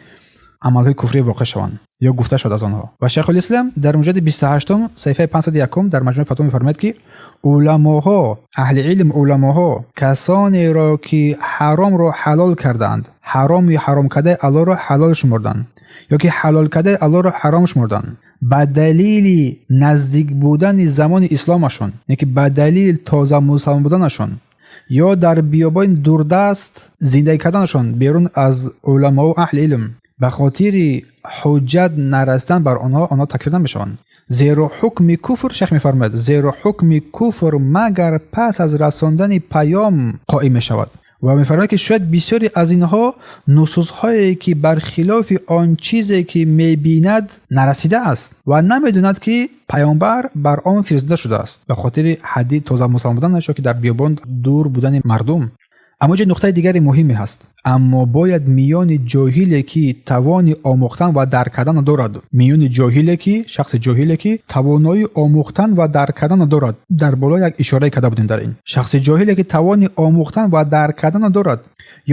амалҳои куфрӣ воқеъ шаванд ё гуфта шуд аз онҳо. Ва Шайхулислам дар муҷаллади 28, саҳифаи 501 дар Маҷмӯи Фатво мефармояд, ки уламоҳо, аҳли илм, уламоҳо касонеро ки ҳаромро ҳалол кардаанд, ҳаром ё ҳаром кардаи Аллоҳро ҳалол шумурданд ё ки ҳалол кардаи Аллоҳро ҳаром шумурданд, ба далели наздик будани замони исломашон, яъне ки ба далели тоза мусалмон буданашон ё дар биёбони дурдаст зиндагӣ карданашон берун аз уламову аҳли илм, ба хотири ҳуҷҷат нарасидан бар онҳо, онҳо такфир намешаванд. Зеро ҳукми куфр, шайх мефармояд, зеро ҳукми куфр магар пас аз расондани паём қоим мешавад. Ва мефармояд, ки шояд бисёре аз инҳо нусусҳое ки бар хилофи он чизе ки мебинад нарасидааст ва намедонад, ки паёмбар бар он фиристода шудааст, ба хотири ҳадди тоза мусалмон буданаш ё ки дар биёбон дур будани мардум. Аммо ҷо нуқтаи дигари муҳиме ҳаст. Аммо бояд миёни ҷоҳиле ки тавони омӯхтан ва дарк кардан дорад, миёни ҷоҳиле ки, шахси ҷоҳиле ки тавоноии омӯхтан ва дарк кардан дорад, дар боло як ишорае карда будем дар ин, шахси ҷоҳиле ки тавони омӯхтан ва дарк кардан дорад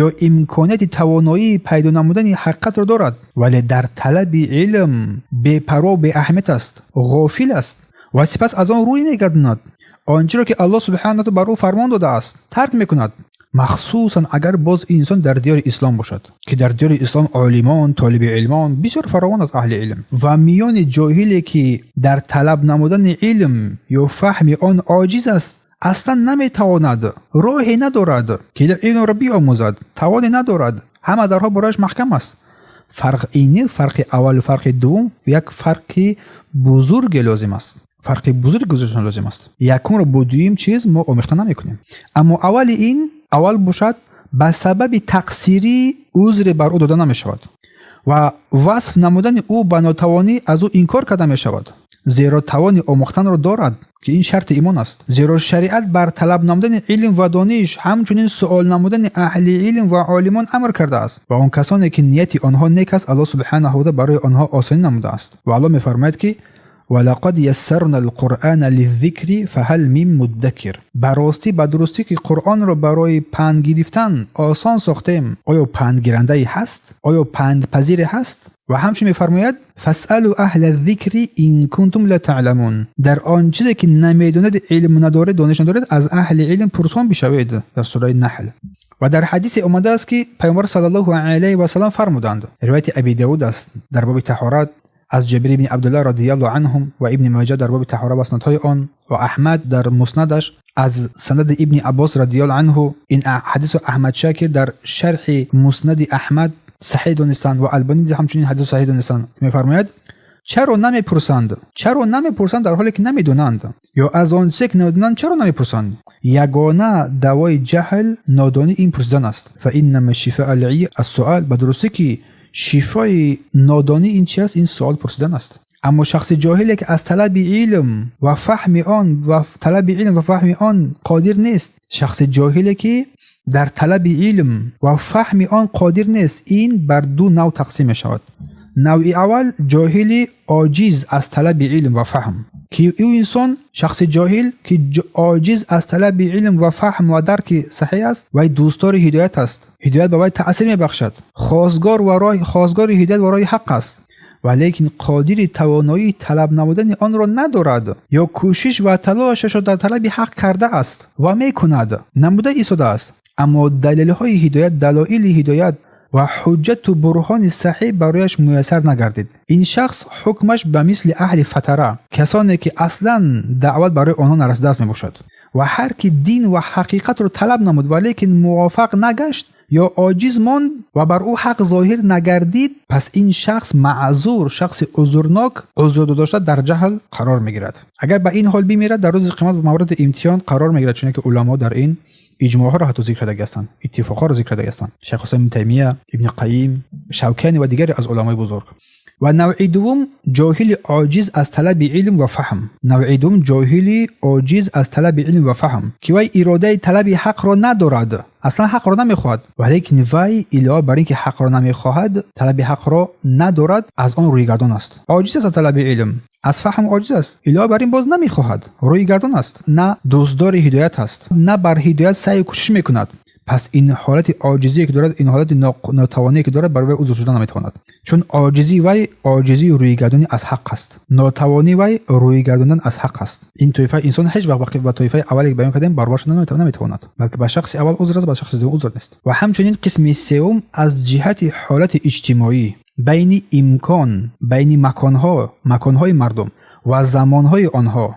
ё имконияти тавоноии пайдо намудани ҳақиқатро дорад, вале дар талаби илм бепарво, беаҳамият аст, ғофил аст ва сипас аз он рӯй мегардонад, он чиро ки Аллоҳ субҳанаҳу бар ӯ фармон додааст, тарк мекунад, махсусан агар боз инсон дар диёри ислом бошад, ки дар диёри ислом олимон, толиби илмон бисёр фаровон аст, аҳли илм, ва миёни ҷоҳиле ки дар талаб намудани илм ё фаҳми он оҷиз аст, аслан наметавонад, роҳе надорад ки илмро биомӯзад, тавоне надорад, ҳама дарҳо барояш маҳкам аст. Фарқ ини фарқи аввалу фарқи дуввум як фарқи бузурге лозим аст, фарқи бузург гузоштан лозим аст. Якумро бо дуюм чиз мо омехта намекунем. Аммо аввали ин аввал бошад, ба сабаби тақсирӣ узре бар ӯ дода намешавад ва васф намудани ӯ ба нотавонӣ аз ӯ инкор карда мешавад, зеро тавони омӯхтанро дорад, ки ин шарти имон аст. Зеро шариат бар талаб намудани илм ва дониш, ҳамчунин суол намудани аҳли илм ва олимон амр кардааст ва он касоне ки нияти онҳо нек аст, Аллоҳ субҳанаҳу ва барои онҳо осонӣ намудааст. Ва Аллоҳ мефармояд, ки ва лақад яссарна алқуръана лиззикри фаҳал мин муддакир. Ба ростӣ, ба дурустӣ ки Қуръонро барои панд гирифтан осон сохтем. Оё пандгирандае ҳаст? Оё пандпазире ҳаст? Ва ҳамчун мефармояд: фасъалу аҳла зикри ин кунтум ла таъламун. Дар он чизе ки намедонед, илм надоред, дониш надоред, аз аҳли илм пурсон бишавед, дар сураи Наҳл. Ва дар ҳадисе омадааст, ки Паёмбар саллаллоҳу алайҳи васаллам фармуданд, ривояти Аби Давуд аст дар боби таҳорат аз Ҷабир ибни Абдуллоҳ радиаллоҳу анҳум ва Ибни Моҷа дар боби таҳора ва санадҳои он ва Аҳмад дар муснадаш аз санади Ибни Аббос радиаллоҳу анҳу. Ин ҳадисро Аҳмад Шакир дар шарҳи Муснади Аҳмад саҳеҳ донистанд ва Албанӣ ҳамчунин ҳадисро саҳеҳ донистанд. Мефармояд: чаро намепурсанд? Чаро намепурсанд, дар ҳоле ки намедонанд? Ё аз он чизе ки намедонанд, чаро намепурсанд? Ягона давои ҷаҳл, нодонӣ ин пурсидан аст. Фаиннама шифаа ал-ъийй ас-суал. Ба дурустӣ ки шифои нодонӣ ин чи аст? Ин суол пурсидан аст. Аммо шахси ҷоҳиле ки аз талаби илм ва фаҳми он ва талаби илм ва фаҳми он қодир нест, шахси ҷоҳиле ки дар талаби илм ва фаҳми он қодир нест, ин бар ду нав тақсим мешавад. Навъи аввал: ҷоҳили оҷиз аз талаби илм ва фаҳм, ки ӯ инсон, шахси ҷоҳил ки оҷиз аз талаби илм ва фаҳм ва дарки саҳеҳ аст, вай дӯстдори ҳидоят аст, ҳидоят ба вай таъсир мебахшад, хостгор ва роҳ хостгори ҳидоят ва роҳи ҳақ аст, валекин қодири тавоноии талаб намудани онро надорад ё кӯшиш ва талошашро дар талаби ҳақ кардааст ва мекунад, намуда истодааст, аммо далелҳои ҳидоят, далоили ҳидоят ва ҳуҷҷату бурҳони саҳеҳ барояш муяссар нагардид. Ин шахс ҳукмаш ба мисли аҳли фатара, касоне ки аслан даъват барои онҳо нарасидааст, мебошад. Ва ҳар ки дин ва ҳақиқатро талаб намуд, валекин муваффақ нагашт ё оҷиз монд ва бар ӯ ҳақ зоҳир нагардид, пас ин шахс маъзур, шахси узрнок, узрдодошта дар ҷаҳл қарор мегирад. Агар ба ин ҳол бимирад, дар рӯзи қиёмат мавриди имтиҳон қарор мегирад, чунки уламо дар ин иҷмоъҳоро ҳатто зикр кардаги ҳастанд, иттифоқҳоро зикр кардаги ҳастанд: Шайх Ҳусайн ибн Таймия, Ибни Қайим. Шавкани ва дигаре аз уламои бузург. Ва навъи дуввум ҷоҳили оҷиз аз талаби илм ва фаҳм. Навъи дуввум ҷоҳили оҷиз аз талаби илм ва фаҳм, ки вай иродаи талаби ҳақро надорад, аслан ҳақро намехоҳад, валекин вай илова бар ин ки ҳақро намехоҳад, талаби ҳақро надорад, аз он рӯйгардон аст. Оҷиз аст аз талаби илм, аз фаҳм оҷиз аст, илова бар ин боз намехоҳад, рӯйгардон аст, на дӯстдори ҳидоят аст, на бар ҳидоят саъю кӯшиш мекунад. Пас ин ҳолати оҷизие ки дорад, ин ҳолати нотавоние ки дорад, барои вай узр шуда наметавонад, чун оҷизии вай оҷизии рӯйгардонӣ аз ҳақ аст, нотавонии вай рӯйгардондан аз ҳақ аст. Ин тоифаи инсон ҳеҷ вақт ба тоифаи аввале ки баён кардем баробар шуда наметавонад, балки ба шахси аввал узр аст, ба шахси дуввум узр нест. Ва ҳамчунин қисми сеюм аз ҷиҳати ҳолати иҷтимоӣ байни имкон, байни маконҳо, маконҳои мардум ва замонҳои онҳо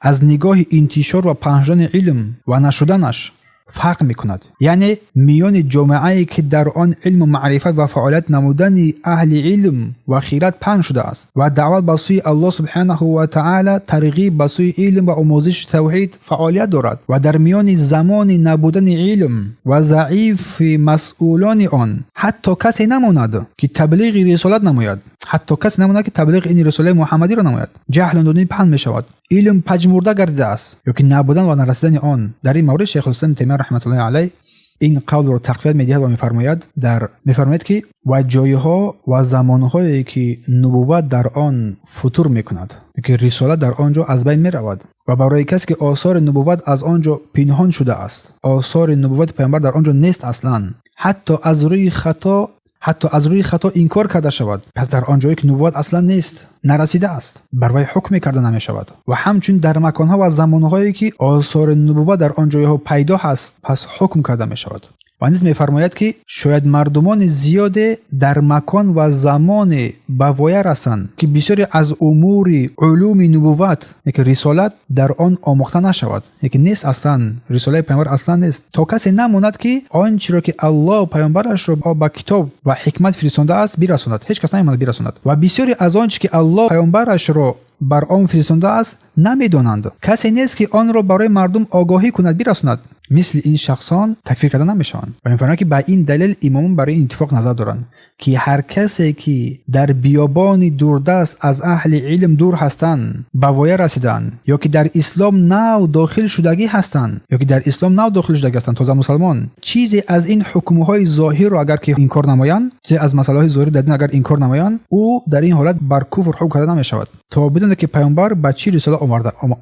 аз нигоҳи интишор ва паҳн шудани илм ва нашуданаш фарқ мекунад. Яъне миёни ҷомеае ки дар он илму маърифат ва фаъолият намудани аҳли илм ва хират паҳн шудааст ва даъват ба сӯи Аллоҳ субҳанаҳу ва таъала, тарғиб ба сӯи илм ва омӯзиши тавҳид фаъолият дорад, ва дар миёни замони набудани илм ва заифи масъулони он, ҳатто касе намонад ки таблиғи рисолат намояд, ҳатто касе намонад ки таблиғи ин рисолаи муҳаммадиро намояд, ҷаҳлу нодонӣ паҳн мешавад, илм пажмурда гардидааст ё ки набудан ва нарасидани он. Дар ин маврид Шайхулислом Таймия раҳматуллоҳи алайҳ ин қавлро тақвият медиҳад ва мефармояд, дар мефармояд ки ва ҷойҳо ва замонҳое ки нубувват дар он футур мекунад, ки рисолат дар он ҷо аз байн меравад, ва барои касе ки осори нубувват аз он ҷо пинҳон шудааст, осори нубуввати паёмбар дар он ҷо нест аслан, ҳатто аз рӯи хато, ҳатто аз рӯи хато инкор карда шавад, пас дар он ҷое ки нубувват аслан нест, нарасидааст, бар вай ҳукме карда намешавад. Ва ҳамчунин дар маконҳо ва замонҳое ки осори нубувват дар он ҷойҳо пайдо ҳаст, пас ҳукм карда мешавад. Ва низ мефармояд ки шояд мардумони зиёде дар макон ва замоне ба воя расанд, ки бисёре аз умури улуми нубувват, яке рисолат, дар он омӯхта нашавад, яке нест аслан, рисолаи паёмбар аслан нест, то касе намонад ки он чиро ки Аллоҳ паёмбарашро ба китоб ва ҳикмат фиристодааст бирасонад. Ҳеҷ кас намемонад бирасонад. Ва бисёре аз он чи ки Аллоҳ паёмбарашро бар он фиристодааст намедонанд, касе нест ки онро барои мардум огоҳӣ кунад, бирасонад. Мисли ин шахсон такфир карда намешаванд. Ва мефармояд ки ба ин далел имомон барои ин иттифоқ назар доранд, ки ҳар касе ки дар биёбони дурдаст аз аҳли илм дур ҳастанд, ба воя расиданд, ё ки дар ислом нав дохил шудагӣ ҳастанд, ё ки дар ислом нав дохил шудагӣ ҳастанд, тоза мусалмон, чизе аз ин ҳукмҳои зоҳирро агар ки инкор намоянд, чизе аз масъалаҳои зоҳирӣ дар дин агар инкор намоянд, ӯ дар ин ҳолат бар куфр ҳукм карда намешавад, то бидонад ки паёмбар ба чӣ рисола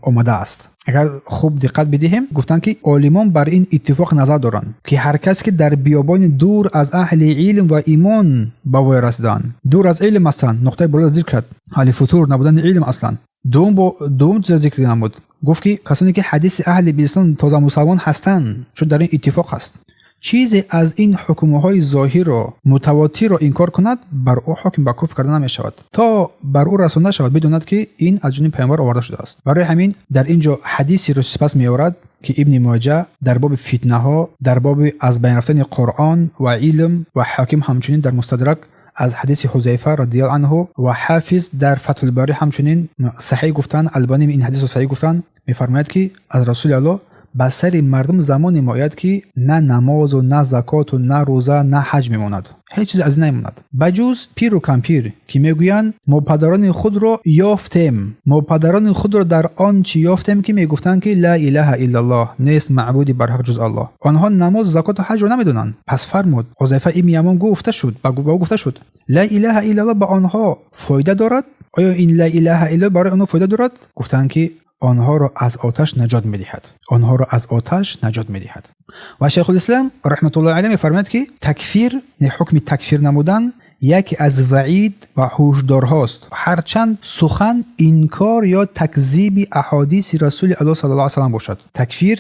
омадааст. Агар хуб диққат бидиҳем, гуфтанд ки олимон бар ин иттифоқ назар доранд, ки ҳар касе ки дар биёбони дур аз аҳли илм ва имон ба воя расиданд, дур аз илм ҳастанд, нуқтаи болоро зикр кард, аҳли футур, набудани илм аслан. Дуввум, дуввум чизро зикр намуд, гуфт ки касоне ки ҳадиси аҳли ислом, тоза мусалмон ҳастанд, чун дар ин иттифоқ ҳаст, чизе аз ин ҳукмҳои зоҳирро мутавотирро инкор кунад, бар ӯ ҳукм ба куфр карда намешавад, то бар ӯ расонда шавад, бидонад ки ин аз ҷониби паёмбар оварда шудааст. Барои ҳамин дар ин ҷо ҳадисеро сипас меорад, ки Ибни Моҷа дар боби фитнаҳо, дар боби аз байн рафтани Қуръон ва илм, ва Ҳоким ҳамчунин дар Мустадрак аз ҳадиси Ҳузайфа радиаллоҳу анҳу, ва Ҳафиз дар Фатҳулбарӣ ҳамчунин саҳеҳ гуфтанд, Албонӣ ин ҳадисро саҳеҳ гуфтанд, мефармояд ки аз Расули Аллоҳ: ба сари мардум замоне меояд, ки на намозу, на закоту, на рӯза, на ҳаҷ мемонад, ҳеҷ чизе аз ин намемонад, ба ҷуз пиру кампир, ки мегӯянд: мо падарони худро ёфтем, мо падарони худро дар он чӣ ёфтем, ки мегуфтанд ки ла илаҳа иллаллоҳ, нест маъбуди барҳақ ҷуз Аллоҳ. Онҳо намоз, закоту ҳаҷро намедонанд. Пас фармуд Ҳузайфа ибни Ямон: гуфта шуд, ба ӯ гуфта шуд: ла илаҳа иллаллоҳ ба онҳо фоида дорад? Оё ин ла илаҳа иллаллоҳ барои онҳо фоида дорад? Гуфтанд ки онҳоро аз оташ наҷот медиҳад, онҳоро аз оташ наҷот медиҳад. Ва Шайхулислам раҳматуллоҳи алайҳ мефармояд ки такфир, ҳукми такфир намудан яке аз ваъид ва ҳушдорҳост, ҳарчанд сухан инкор ё такзиби аҳодиси Расули Аллоҳ саллаллоҳу алайҳи васаллам бошад. Такфир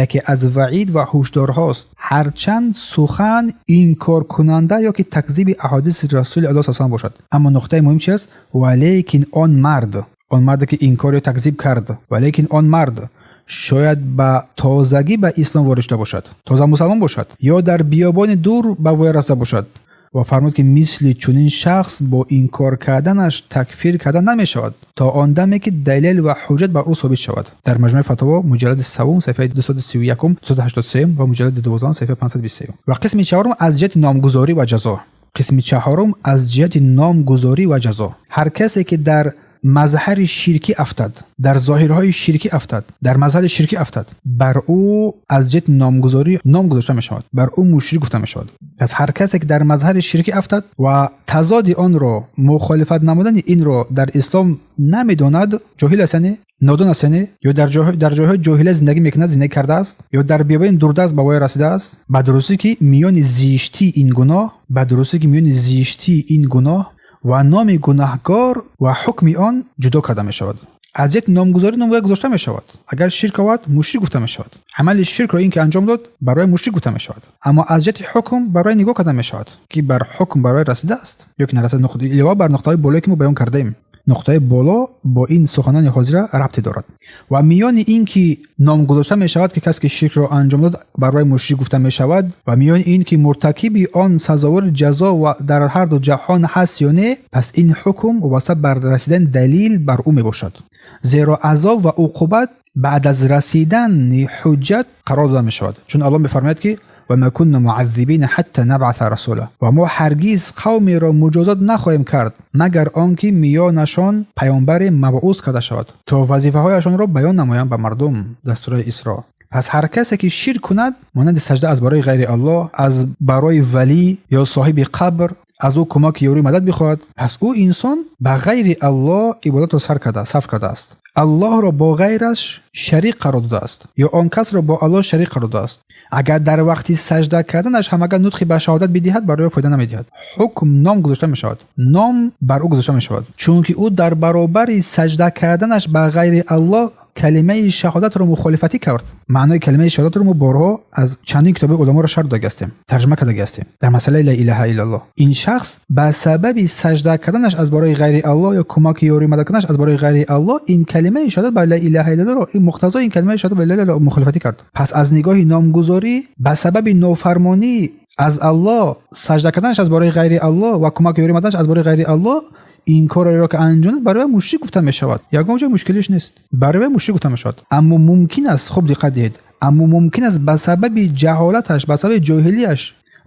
яке аз ваъид ва ҳушдорҳост, ҳарчанд сухан инкоркунанда ё ки такзиби аҳодиси Расули Аллоҳ саллаллоҳу алайҳи васаллам бошад. Аммо нуқтаи муҳим чи аст? Валекин он мард, он марде ки инкор ё такзиб кард, валекин он мард шояд ба тозагӣ ба ислом ворид шуда бошад, тоза мусалмон бошад ё дар биёбони дур ба воя расида бошад. Ва фармуд ки мисли чунин шахс бо инкор карданаш такфир карда намешавад, то он даме ки далел ва ҳуҷҷат бар ӯ собит шавад. Дар Маҷмӯи Фатово, муҷаллади севум, саҳифаи 231, 283 ва муҷаллади 12, саҳифаи 523. Ва қисми чаҳорум аз ҷиҳати номгузорӣ ва ҷазо. Қисми чаҳорум аз ҷиҳати номгузорӣ ва ҷазо. Ҳар касе ки дар мазҳари ширкӣ афтад, дар зоҳирҳои ширкӣ афтад, дар мазҳари ширкӣ афтад, бар ӯ аз ҷиҳати номгузорӣ ном гузошта мешавад, бар ӯ мушрик гуфта мешавад. Пас ҳар касе ки дар мазҳари ширкӣ афтад ва тазоди онро, мухолифат намудани инро дар ислом намедонад, ҷоҳил аст, яъне нодон аст, яъне ё дар ҷойҳои ҷоҳила зиндагӣ мекунад, зиндагӣ кардааст, ё дар биёбони дурдаст ба воя расидааст, ба дурустӣ ки миёни зиштии ин гуноҳ, ба дурустӣ ки миёни зиштии ин гуноҳ ва номи гунаҳкор ва ҳукми он ҷудо карда мешавад. Аз ҷиҳати номгузорӣ ном гузошта мешавад. Агар ширк овард, мушрик гуфта мешавад. Амали ширкро ин ки анҷом дод, барои мушрик гуфта мешавад. Аммо аз ҷиҳати ҳукм барои нигоҳ карда мешавад, ки бар ҳукм барои расидааст ё ки нарасида, илова бар нуқтаҳои болое ки мо баён кардаем. Нуқтаи боло бо ин суханони ҳозира рабте дорад. Ва миёни ин ки ном гузошта мешавад, ки касе ки ширкро анҷом дод, барои мушрик гуфта мешавад, ва миёни ин ки муртакиби он сазовори ҷазо ва дар ҳар ду ҷаҳон ҳаст ё не, пас ин ҳукм вобаста бар расидани далил бар ӯ мебошад. Зеро азоб ва уқубат баъд аз расидани ҳуҷҷат қарор дода мешавад. Чун Аллоҳ мефармояд ки ва ма кунна муаззибина ҳатта набъаса расула, ва мо ҳаргиз қавмеро муҷозот нахоҳем кард, магар он ки миёнашон паёмбаре мабъус карда шавад, то вазифаҳояшонро баён намоянд ба мардум. Дар сураи Исро. Пас ҳар касе ки ширк кунад, монанди саҷда аз барои ғайри Аллоҳ, аз барои валӣ ё соҳиби қабр, аз ӯ кӯмаки ёрӣ мадад бихоҳад, пас ӯ инсон ба ғайри Аллоҳ ибодатро сар карда, сарф кардааст, Аллоҳро бо ғайраш шарик қарор додааст ё он касро бо Аллоҳ шарик қарор додааст. Агар дар вақти саҷда карданаш ҳам агар нутқи ба шаҳодат бидиҳад, барои ӯ фоида намедиҳад. Ҳукм ном гузошта мешавад, ном бар ӯ гузошта мешавад, чунки ӯ дар баробари саҷда карданаш ба ғайри Аллоҳ калимаи шаҳодатро мухолифатӣ кард. Маънои калимаи шаҳодатро мо борҳо аз чандин китоби уламоро шарҳ дода ҳастем, тарҷума карда ҳастем дар масъалаи ла илаҳа иллаллоҳ. Ин шахс ба сабаби саҷда карданаш аз барои ғайри Аллоҳ ё кӯмаки ёрӣ мадад карданаш аз барои ғайри Аллоҳ ин калимаи шаҳодат ба ла илаҳа иллаллоҳро, ин муқтазои ин калимаи шаҳодат ба ла илаҳа мухолифатӣ кард. Пас аз нигоҳи номгузорӣ ба сабаби нофармонӣ аз Аллоҳ саҷда карданаш аз барои ғайри Аллоҳ ва кӯмаки ёрӣ маданаш аз барои ғайри Аллоҳ, ин кореро ки анҷом дод, барои мушрик гуфта мешавад. Ягон ҷой мушкилиш нест, барои мушрик гуфта мешавад. Аммо мумкин аст, хуб диққат диҳед, аммо мумкин аст ба сабаби ҷаҳолаташ, ба сабаби ҷоҳилияш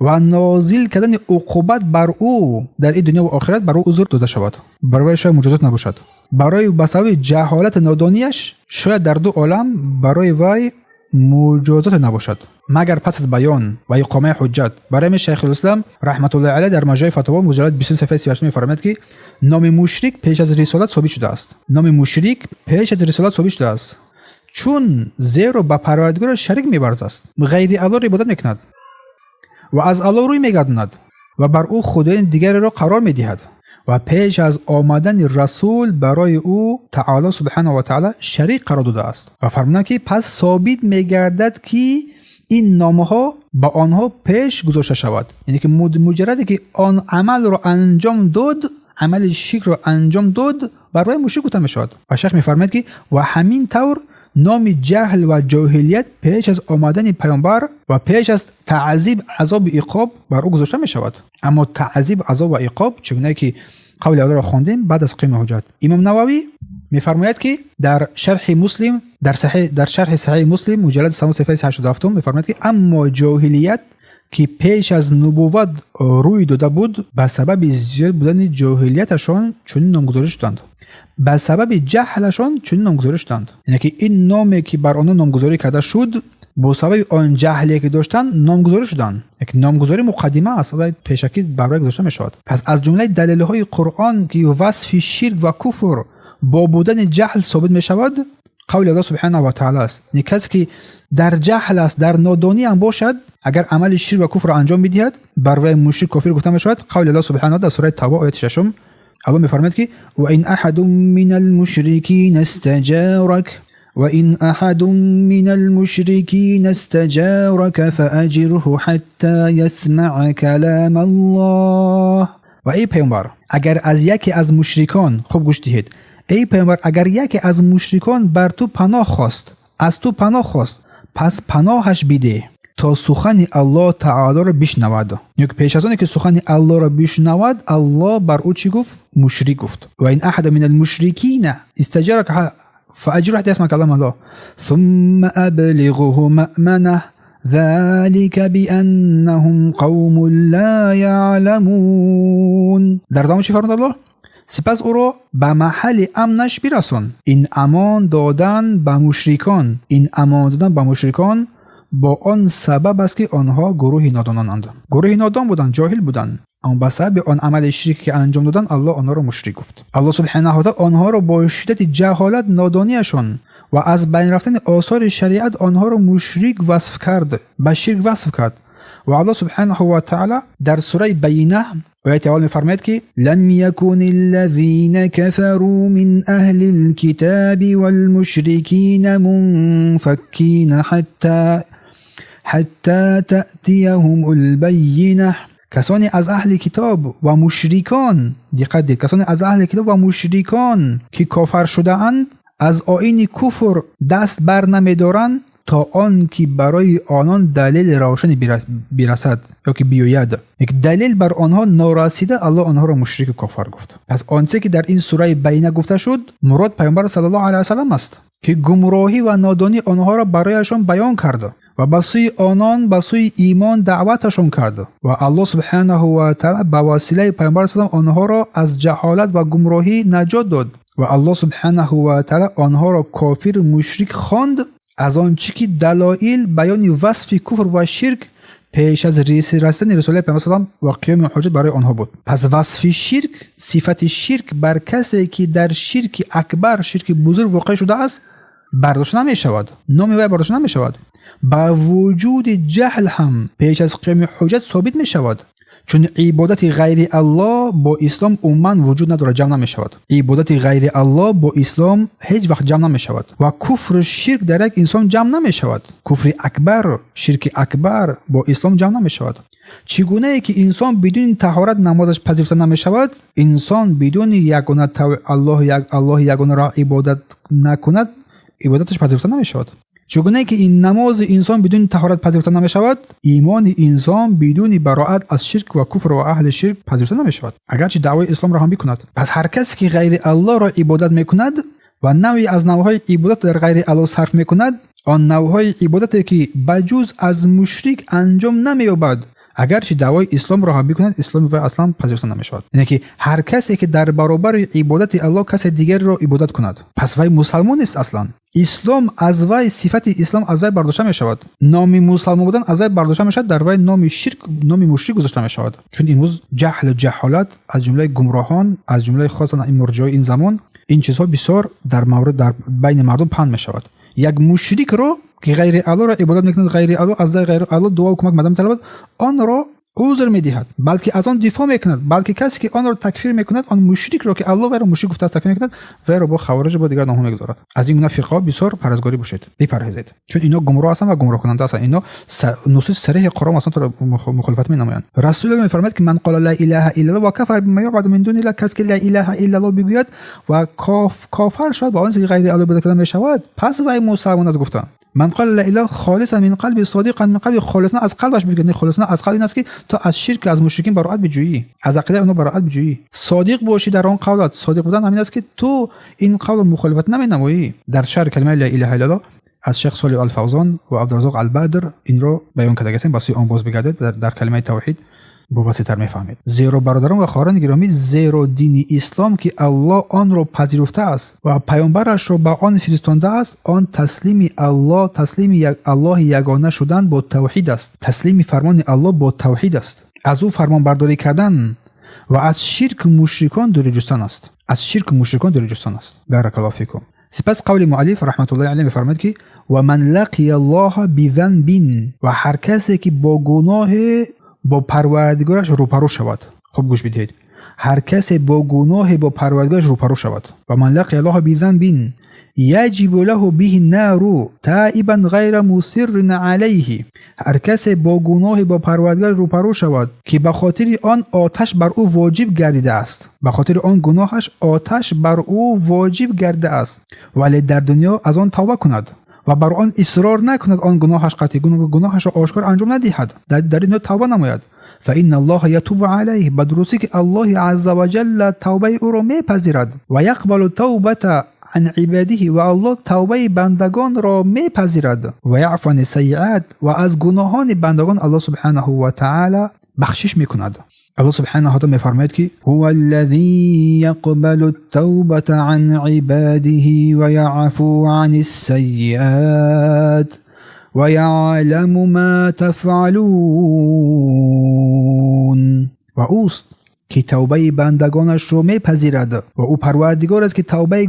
ва нозил кардани уқубат бар ӯ дар ин дунё ва охират бар ӯ узр дода шавад, барои шояд муҷозот набошад. Барои ба сабаби ҷаҳолати нодонияш шояд дар ду олам барои вай муҷозоте набошад, магар пас аз баён ва иқомаи ҳуҷҷат. Барои ҳамин Шайхулислам раҳматуллоҳи алайҳ дар Маҷмӯаи Фатово, муҷаллад 20, саҳифаи 38 мефармояд, ки номи мушрик пеш аз рисолат собит шудааст. Номи мушрик пеш аз рисолат собит шудааст, чун зеро ба Парвардигораш шарик меварзаст, ғайри Аллоҳро ибодат мекунад ва аз Аллоҳ рӯй мегардонад ва бар ӯ худоёни дигареро қарор медиҳад, ва пеш аз омадани расул барои ӯ Таоло субҳанаҳу ва таъала шарик қарор додааст. Ва фармуданд, ки пас собит мегардад, ки ин номҳо ба онҳо пеш гузошта шавад, яъне ки муҷарраде ки он амалро анҷом дод, амали ширкро анҷом дод, барои мушрик гуфта мешавад. Ва шайх мефармояд, ки ва ҳамин тавр номи ҷаҳл ва ҷоҳилият пеш аз омадани паёмбар ва пеш аз таъзиб, азобу иқоб бар ӯ гузошта мешавад. Аммо таъзиб, азоб ва иқоб, чигунае ки қавли Аллоҳро хондем, баъд аз қиёми ҳуҷҷат. Имом Нававӣ мефармояд, ки дар шарҳи Муслим, дар шарҳи Саҳиҳи Муслим, муҷаллади 3, саҳифаи 87, мефармояд, ки аммо ҷоҳилият, ки пеш аз нубувват рӯй дода буд, ба сабаби зиёд будани ҷоҳилияташон чунин номгузорӣ шуданд, ба сабаби ҷаҳлашон чунин номгузорӣ шуданд. Яъне ки ин номе ки бар онҳо номгузорӣ карда шуд, бо сабаби он ҷаҳле ки доштанд номгузорӣ шуданд. Як номгузорӣ муқаддима аст ва пешакӣ бар вай гузошта мешавад. Пас аз ҷумлаи далелҳои Қуръон, ки васфи ширк ва куфр бо будани ҷаҳл собит мешавад, қавли Аллоҳ субҳанаҳу ва таъала аст. Яъне касе ки дар ҷаҳл аст, дар нодонӣ ҳам бошад, агар амали ширк ва куфрро анҷом бидиҳад, бар вай мушрик, кофир гуфта мешавад. Қавли Аллоҳ субҳанаҳу дар сураи Тавба, ояти 6, Аллоҳ мефармояд, ки ва ин аҳаду мина алмушрикина истаҷарак ва ин аҳаду мина алмушрикина истаҷарака фаажирҳу ҳатта ясмаа калам Аллоҳ. Ва эй паёмбар, агар аз яке аз мушрикон, хуб гӯш диҳед, эй паёмбар, агар яке аз мушрикон бар ту паноҳ хост, аз ту паноҳ хост, пас паноҳаш бидеҳ, то сухани Аллоҳ таолоро бишнавад. Ё ки пеш аз оне ки сухани Аллоҳро бишнавад, Аллоҳ бар ӯ чӣ гуфт? Мушрик гуфт. Ва ин аҳада мин алмушрикина истаҷарака фаажирҳу ҳатта ясмаа калам Аллоҳ сумма аблиғуҳу маъманах. ذلك بأنهم قوم لا يعلمون. در ادامه چی فرمود الله؟ سپس او را به محل امنش برسان. این امان دادن به مشرکان، این امان دادن به مشرکان با آن سبب است که آنها گروه نادانانند. گروه نادان بودند، جاهل بودند، اما به سبب آن عمل شرک که انجام دادند الله آنها را مشرک گفت. الله سبحانه و تعالی آنها را با شدت جهالت نادانیشان و از بین رفتن آثار شریعت آنها را مشرک وصف کرد، به شرک وصف کرد. و الله سبحانه و تعالی در سوره بینه آیت اول می‌فرماید که لم يكن الذين كفروا من اهل الكتاب والمشركين منفكين حتى تأتيهم البینه. کسانی از اهل کتاب و مشرکان، دقت دید، کسانی از اهل کتاب و مشرکان که کافر شده اند از آیین کفر دست بر نمی‌دارند تا آن که برای آنان دلیل روشن برسد یا که بیاید. یک دلیل بر آنها نارسیده الله آنها را مشرک کافر گفت. پس آنچه که در این سوره بینه گفته شد مراد پیامبر صلی الله علیه و سلم است که گمراهی و نادانی آنها را برایشان بیان کرده و به سوی آنان، به سوی ایمان دعوتشان کرد و الله سبحانه و تعالی به وسیله پیامبر صلی الله علیه و آنها را از جهالت و گمراهی نجات داد و الله سبحانه و تعالی آنها را کافر مشرک خواند از آنچه که دلایل بیان وصف کفر و شرک پیش از رسیدن رساله پیامبر صلی الله علیه و و قیام حجت برای آنها بود. پس وصف شرک، صفت شرک بر کسی که در شرک اکبر، شرک بزرگ واقع شده است برداشته نمی شود، نام وی برداشته نمی شود. با وجود جهل هم پیش از قیام حجت ثابت می شود، چون عبادت غیر الله با اسلام عموما وجود ندارد، جمع نمی شود. عبادت غیر الله با اسلام هیچ وقت جمع نمی شود و کفر شرک در یک انسان جمع نمی شود. کفر اکبر، شرک اکبر با اسلام جمع نمی شود. چگونه ای که انسان بدون طهارت نمازش پذیرفته نمی شود، انسان بدون یگانه الله، یک الله یگانه را عبادت نکند عبادتش پذیرفته نمی شود. چگونه که این نماز انسان بدون طهارت پذیرفته نمی شود، ایمان انسان بدون براءت از شرک و کفر و اهل شرک پذیرفته نمی شود، اگرچه دعوای اسلام را هم بکند. پس هر کسی که غیر الله را عبادت میکند و نوعی از نوعهای عبادت در غیر الله صرف میکند، آن نوعهای عبادتی که بجز از مشرک انجام نمییابد، اگرچه دعوای اسلام را هم بکند، اسلام و اصلا پذیرفته نمی شود. یعنی که هر کسی که در برابر عبادت الله کس دیگر را عبادت کند، پس وی مسلمان نیست اصلا. اسلام از وی، صفت اسلام از وی برداشته می شود، نام مسلمان بودن از وی برداشته می شود، در وی نام شرک، نام مشرک گذاشته می شود. چون امروز جهل و جهالت از جمله گمراهان، از جمله خاصا این مرجعه این زمان، این چیزها بسیار در مورد در بین مردم پهن می شود. یک مشرک را که غیر الله را عبادت میکند، غیر الله از غیر الله دعا و کمک مدام طلبد، آن را عذر میدهد، بلکه از آن دفاع میکند، بلکه کسی که آن را تکفیر میکند، آن مشرک را که الله وی را مشرک گفته است تکفیر میکند، وی را با خوارج با دیگر نام‌ها میگذارد. از این گونه فرقه بسیار پرهیزگاری باشید، بپرهیزید، چون اینا گمراه هستند و گمراه کننده هستند. اینا نصوص صریح قرآن اصلا مخالفت مینمایند. رسول الله میفرماید که من قال لا اله الا الله و کفر بما یعبد من دون الله، کسی که لا اله الا الله بگوید و کافر شد با آن که غیر الله عبادت میشود، پس وی مسلمان است. گفتند من قال لا اله خالصا من قلبی صادقا من قلبی، خالصا از قلبش میگه، خالصا از قلب این است که تو از شرک، از مشرکین براءت بجویی، از عقیده اونها براءت بجویی، صادق باشی در آن قولت. صادق بودن همین است که تو این قول مخالفت نمینمایی. در شرح کلمه لا اله الا الله از شیخ صالح الفوزان و عبدالرزاق البدر این رو بیان کرده هستیم، با سوی آن باز بگردید در کلمه توحید با وسیع تر میفهمید. زیرا برادران و خواهران گرامی، زیرا دین اسلام که الله آن را پذیرفته است و پیامبرش را به آن فرستانده است، آن تسلیم الله، تسلیم الله یگانه شدن با توحید است. تسلیم فرمان الله با توحید است. از او فرمان برداری کردن و از شرک مشرکان دوری جستن است. از شرک مشرکان دوری جستن است. بارک الله فیکم. سپس قول مؤلف رحمت الله علیه می‌فرماید که و من لقی الله بذنب، و هر کسی که با گناه با پروردگارش روپرو شود. خوب گوش بدهید، هر کسی با گناه با پروردگارش روپرو شود، و من لقی الله بذنب یجب له به النار تائبا غیر مصر علیه، هر کسی با گناه با پروردگار روپرو شود که به خاطر آن آتش بر او واجب گردیده است، به خاطر آن گناهش آتش بر او واجب گردیده است، ولی در دنیا از آن توبه کند و بر آن اصرار نکند، آن گناهش قطعی گناهش را آشکار انجام ندهد، در این توبه نماید، فإن الله یتوب علیه، به درستی که الله عز وجل توبه او را میپذیرد، و یقبل توبة عن عباده و الله توبه بندگان را میپذیرد و یعفو عن السیئات و از گناهان بندگان الله سبحانه و تعالی بخشش میکند. الله سبحانه و تعالی میفرماید که هو الذی یقبل التوبة عن عباده و یعفو عن السیئات و یعلم ما تفعلون. و اوست که توبه بندگانش را میپذیرد و او پروردگار است که توبه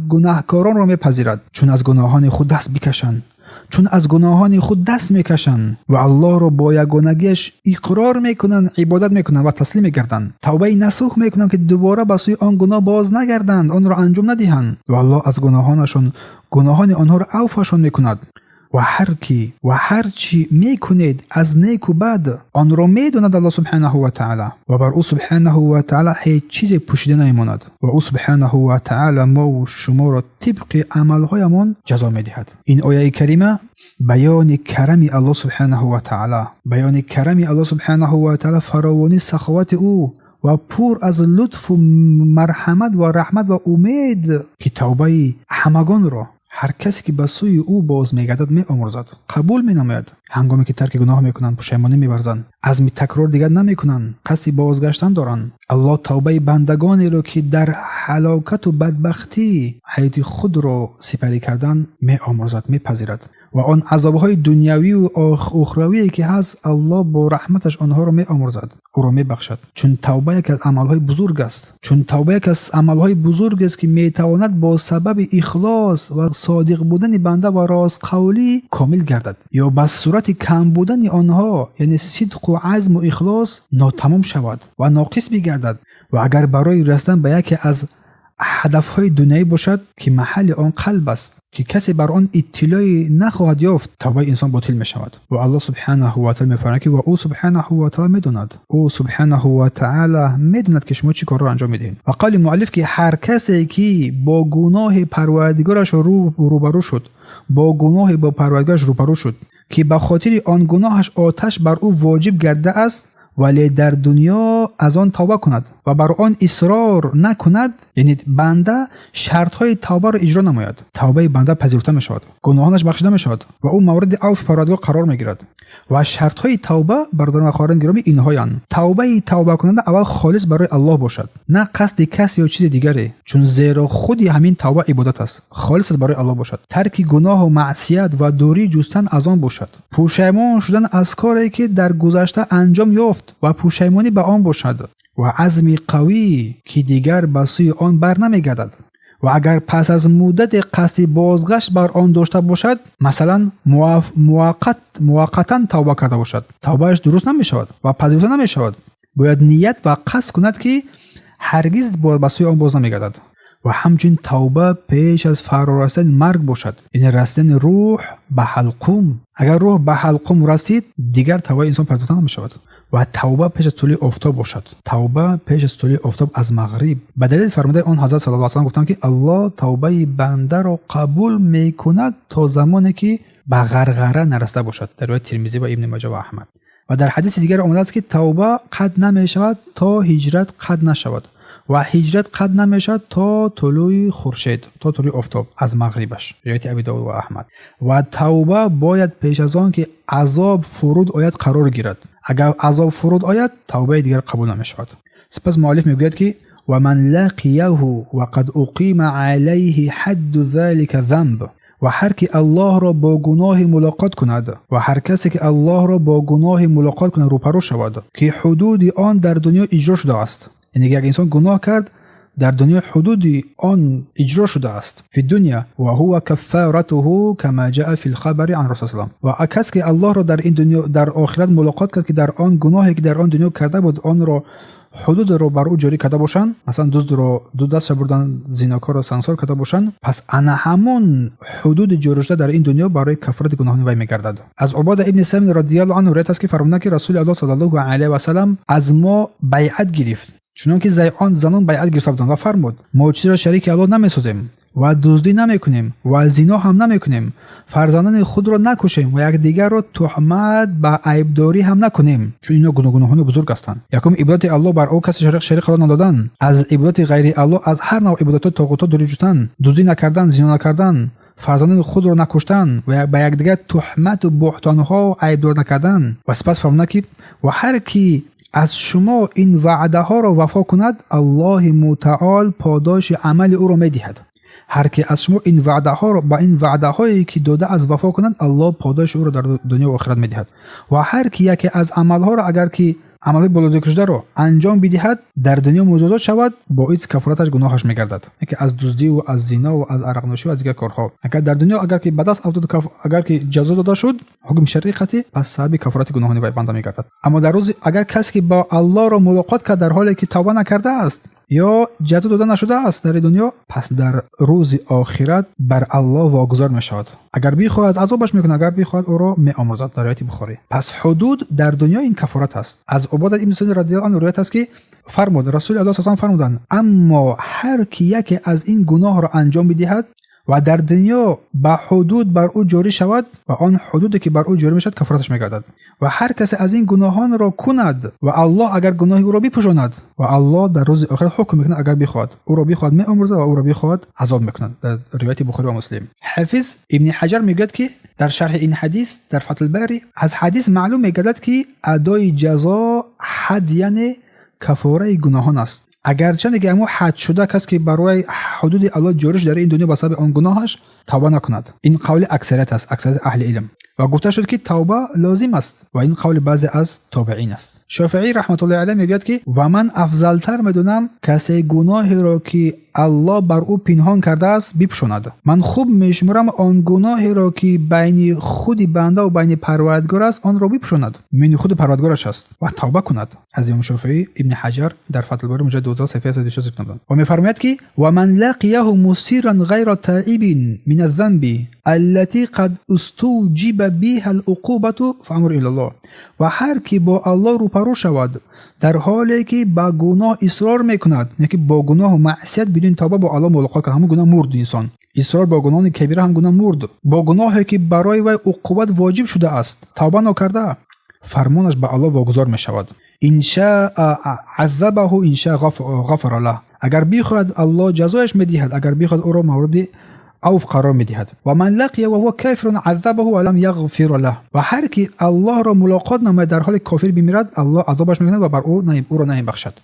گناهکاران را میپذیرد، چون از گناهان خود دست بکشند، چون از گناهان خود دست میکشند و الله را با یگانگیش اقرار میکنند، عبادت میکنند و تسلیم میگردند. توبه نصوح میکنند که دوباره به سوی آن گناه باز نگردند، آن را انجام ندهند و الله از گناهانشان، گناهان آنها را عفوشان میکند. و هر کی و هر چی میکنید از نیک و بد آن را میدوند الله سبحانه و تعالی و بر او سبحانه و تعالی هیچ چیزی پوشیده نمیماند و او سبحانه و تعالی ما و شما را طبق عملهایمان جزا میدهد. این آیه کریمه بیان کرم الله سبحانه و تعالی، بیان کرم الله سبحانه و تعالی، فراوانی سخاوت او و پر از لطف و مرحمت و رحمت و امید که توبه همگان را هر کسی که به سوی او باز میگردد میآمرزد، قبول مینماید. هنگامی که ترک گناه میکنند، پشیمانی میورزند، عزم تکرار دیگر نمیکنند، قصد بازگشتن دارند. الله توبه بندگانی را که در هلاکت و بدبختی حیات خود را سپری کردن میآمرزد، میپذیرد و آن عذابهای دنیوی و اخروی که هست الله با رحمتش آنها را میآمرزد، او را میبخشد. چون توبه یک از عملهای بزرگ است، چون توبه یک از عملهای بزرگ است که میتواند با سبب اخلاص و صادق بودن بنده و راست قولی کامل گردد، یا به صورت کم بودن آنها یعنی صدق و عزم و اخلاص ناتمام شود و ناقص بگردد. و اگر برای رسیدن به یکی از هدفهای دنیایی باشد که محل آن قلب است که کسی بر آن اطلاعی نخواهد یافت، توبه انسان باطل می شود. و الله سبحانه و تعالی می‌فرماید که و او سبحانه و تعالی می‌داند، او سبحانه و تعالی می‌داند که شما چی کار را انجام می‌دهید. و قول مؤلف که هر کسی که با گناه پروردگارش روبرو شد، با گناه با پروردگارش روبرو شد که به خاطر آن گناهش آتش بر او واجب گرده است، ولی در دنیا از آن توبه کند و بر آن اصرار نکند، یعنی بنده شرط های توبه را اجرا نماید، توبه بنده پذیرفته می شود، گناهانش بخشیده می شود و او مورد عفو پروردگار قرار می گیرد. و شرط های توبه برادران و خواهران گرامی اینهایند: توبه توبه کننده اول خالص برای الله باشد، نه قصد کسی یا چیز دیگری، چون زیرا خودی همین توبه عبادت است، خالص برای الله باشد. ترک گناه و معصیت و دوری جستن از آن باشد. پشیمان شدن از کاری که در گذشته انجام یافت و پشیمانی به آن باشد و عزم قوی که دیگر به سوی آن بر نمیگردد. و اگر پس از مدت قصد بازگشت بر آن داشته باشد، مثلا موقتا توبه کرده باشد، توبهش درست نمی شود و پذیرفته نمی شود. باید نیت و قصد کند که هرگز به سوی آن باز نمیگردد. و همچنین توبه پیش از فرا رسیدن مرگ باشد، یعنی رسیدن روح به حلقوم. اگر روح به حلقوم رسید دیگر توبه انسان پذیرفته نمی شود. و توبه پیش از طلوع آفتاب باشد، توبه پیش از طلوع آفتاب از مغرب. به دلیل فرموده آن حضرت صلی الله علیه و سلم گفتند که الله توبه بنده را قبول میکند تا زمانی که به غرغره نرسیده باشد، در روایت ترمذی و ابن ماجه و احمد. و در حدیث دیگر آمده است که توبه قطع نمیشود تا هجرت قطع نشود و هجرت قطع نمیشود تا طلوع خورشید، تا طلوع آفتاب از مغربش، روایت ابی داود و احمد. و توبه باید پیش از آن که عذاب فرود آید قرار گیرد. اگر عذاب فرود آید توبه دیگر قبول نمیشود. سپس مؤلف میگوید که و من لقیه و قد اقیم علیه حد ذلك ذنب، و هر کی الله را با گناه ملاقات کند و هر کسی که الله را با گناه ملاقات کند روبرو شود که حدود آن در دنیا اجرا شده است. یعنی اگر انسان گناه کرد در دنیا حدود آن اجرا شده است، فی دنیا و هو کفارته کما جاء فی الخبر عن رسول الله. و کسی که الله را در این دنیا در آخرت ملاقات کرد که در آن گناهی که در آن دنیا کرده بود آن را حدود رو بر او جاری کرده باشند، مثلا دزد رو دو دست بردن، زیناکار رو سنگسار کرده باشند، پس انا همون حدود جاری شده در این دنیا برای کفارت گناهان وی میگردد. از عباده ابن سلم رضی الله عنه روایت است که فرمودند که رسول الله صلی الله علیه و سلم از ما بیعت گرفت، چنان که زنان بیعت گرفته بودند، و فرمود ما چیزی را شریک الله نمیسازیم و دزدی نمیکنیم و زنا هم نمیکنیم фарзандони худро накушем ва якдигарро туҳмат ба айбдорӣ ҳам накунем, чун инҳо гуноҳони бузург ҳастанд. Якум, ибодати Аллоҳ бар ӯ касе шарик қарор надодан, аз ибодати ғайри Аллоҳ, аз ҳар навъ ибодатҳои тоғутҳо дурӣ ҷустан, дуздӣ накардан, зино накардан, фарзандони худро накуштан ва ба якдигар туҳмату буҳтонҳо айбдор накардан. Ва сипас фармуда ки ва ҳар ки аз шумо ин ваъдаҳоро вафо кунад, Аллоҳи мутаол подоши амали ӯро медиҳад. Ҳар ки аз шумо ин ваъдаҳоро ба ин ваъдаҳое ки дода аз вафо кунад, Аллоҳ подоши ӯро дар дунё ва охират медиҳад. Ва ҳар ки яке аз амалҳоро, агар ки амали болозикршударо анҷом бидиҳад, дар дунё муҷозот шавад, боиси кафораташ гуноҳаш мегардад. Яке аз дуздӣ ва аз зино ва аз арақнӯшӣ ва аз дигар корҳо. Агар дар дунё агар ки ба даст афтод, агар ки ҷазо дода шуд, ҳукми шаръи қатъӣ, пас сабаби кафорати гуноҳони вай банда мегардад. Аммо дар рӯзи агар касе ки бо Аллоҳро мулоқот кард дар ҳоле ки тавба накардааст ё ҷазо дода нашудааст дар дунё, пас дар рӯзи охират бар Аллоҳ вогузор мешавад. Агар бихоҳад азобаш мекунад, агар бихоҳад ӯро меомӯзад. Дар ривояти Бухорӣ. Пас ҳудуд дар дунё ин кафорат аст. Аз Убода ибни Сомит радиаллоҳу анҳу ривоят аст ки фармуд Расули Аллоҳ саллаллоҳу фармуданд: аммо ҳар ки яке аз ин гуноҳро анҷом бидиҳад ва дар дунё ба ҳудуд бар ӯ ҷорӣ шавад, ва он ҳудуде ки бар ӯ ҷорӣ мешавад кафораташ мегардад. Ва ҳар касе аз ин гуноҳонро кунад ва Аллоҳ агар гуноҳи ӯро бипӯшонад, ва Аллоҳ дар рӯзи охират ҳукм мекунад, агар бихоҳад ӯро бихоҳад меомӯрзад ва ӯро бихоҳад азоб мекунад. Дар ривояти Бухорӣ ва Муслим. Ҳафиз Ибни Ҳаҷар мегӯяд ки дар шарҳи ин ҳадис дар Фатҳулбарӣ аз ҳадис маълум мегардад ки адои ҷазо ҳад, яъне кафораи гуноҳон аст. Агарчанде ки ҳамон ҳад шуда кас ки барои ҳудуди Аллоҳ ҷорӣ шуд дар ин дунё ба сабаби он гуноҳаш тавба накунад. Ин қавли аксарият аст, аксарияти аҳли илм. Ва гуфта шуд ки тавба лозим аст ва ин қавли баъзе аз тобеин аст. Шофеӣ раҳматуллоҳи алайҳ мегӯяд ки ва ман афзалтар медонам касе гуноҳеро ки Аллоҳ бар ӯ пинҳон кардааст бипӯшонад. Ман хуб мешуморам он гуноҳеро ки байни худи банда ва байни Парвардигор аст, онро бипӯшонад, миёни худи Парвардигораш аст, ва тавба кунад. Аз имом Шофеӣ Ибни Ҳаҷар дар Фатҳулборӣ муҷаллади 12 саҳифаи 126 зикр намуданд. Ва мефармояд ки ва ман лақияҳу мусирран ғайра таибин мин аззанби аллати қад устуҷиба биҳа алуқубату фаамру илаллоҳ. Ва ҳар ки бо Аллоҳ рӯпарӯ шавад дар ҳоле ки ба гуноҳ исрор мекунад, яъне ки бо гуноҳу маъсият бидуни тавба бо Аллоҳ мулоқот кард, ҳамон гуноҳ мурд инсон, исрор бо гуноҳи кабира ҳам гуноҳ мурд, бо гуноҳе ки барои вай уқубат воҷиб шудааст тавба нокарда, фармонаш ба Аллоҳ вогузор мешавад. Ин шаа азабаҳу, ин шаа ғафара лаҳ. Агар бихоҳад Аллоҳ ҷазояш медиҳад, агар бихоҳад ӯро мавриди авф қарор медиҳад. Ва ман лақия ва ҳува кафирун азабаҳу ва лам яғфир лаҳ. Ва ҳар ки Аллоҳро мулоқот намояд дар ҳоле кофир бимирад, Аллоҳ азобаш мекунад ва бар ӯро намебахшад.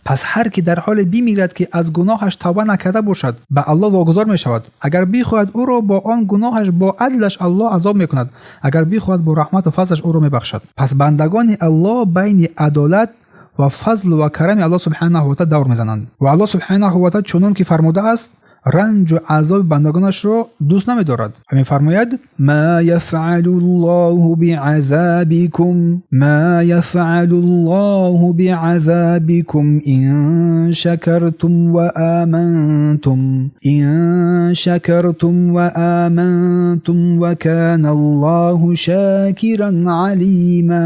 Пас ҳар ки дар ҳоле бимирад ки аз гуноҳаш тавба накарда бошад, ба Аллоҳ вогузор мешавад. Агар бихоҳад ӯро бо он гуноҳаш бо адлаш Аллоҳ азоб мекунад, агар бихоҳад бо раҳмату фазлаш ӯро мебахшад. Пас бандагони Аллоҳ байни адолат ва фазлу ва карами Аллоҳ субҳанаҳу ва таъала давр мезананд. Ва Аллоҳ субҳанаҳу ва таъала чунон ки фармудааст, ранҷу азоби бандагонашро дӯст намедорад. Ва мефармояд: ма яфъалу ллоҳу биазабикум, ма яфъалу ллоҳу биазабикум ин шакартум ва амантум, ин шакартум ва амантум ва кана аллоҳу шакиран алима.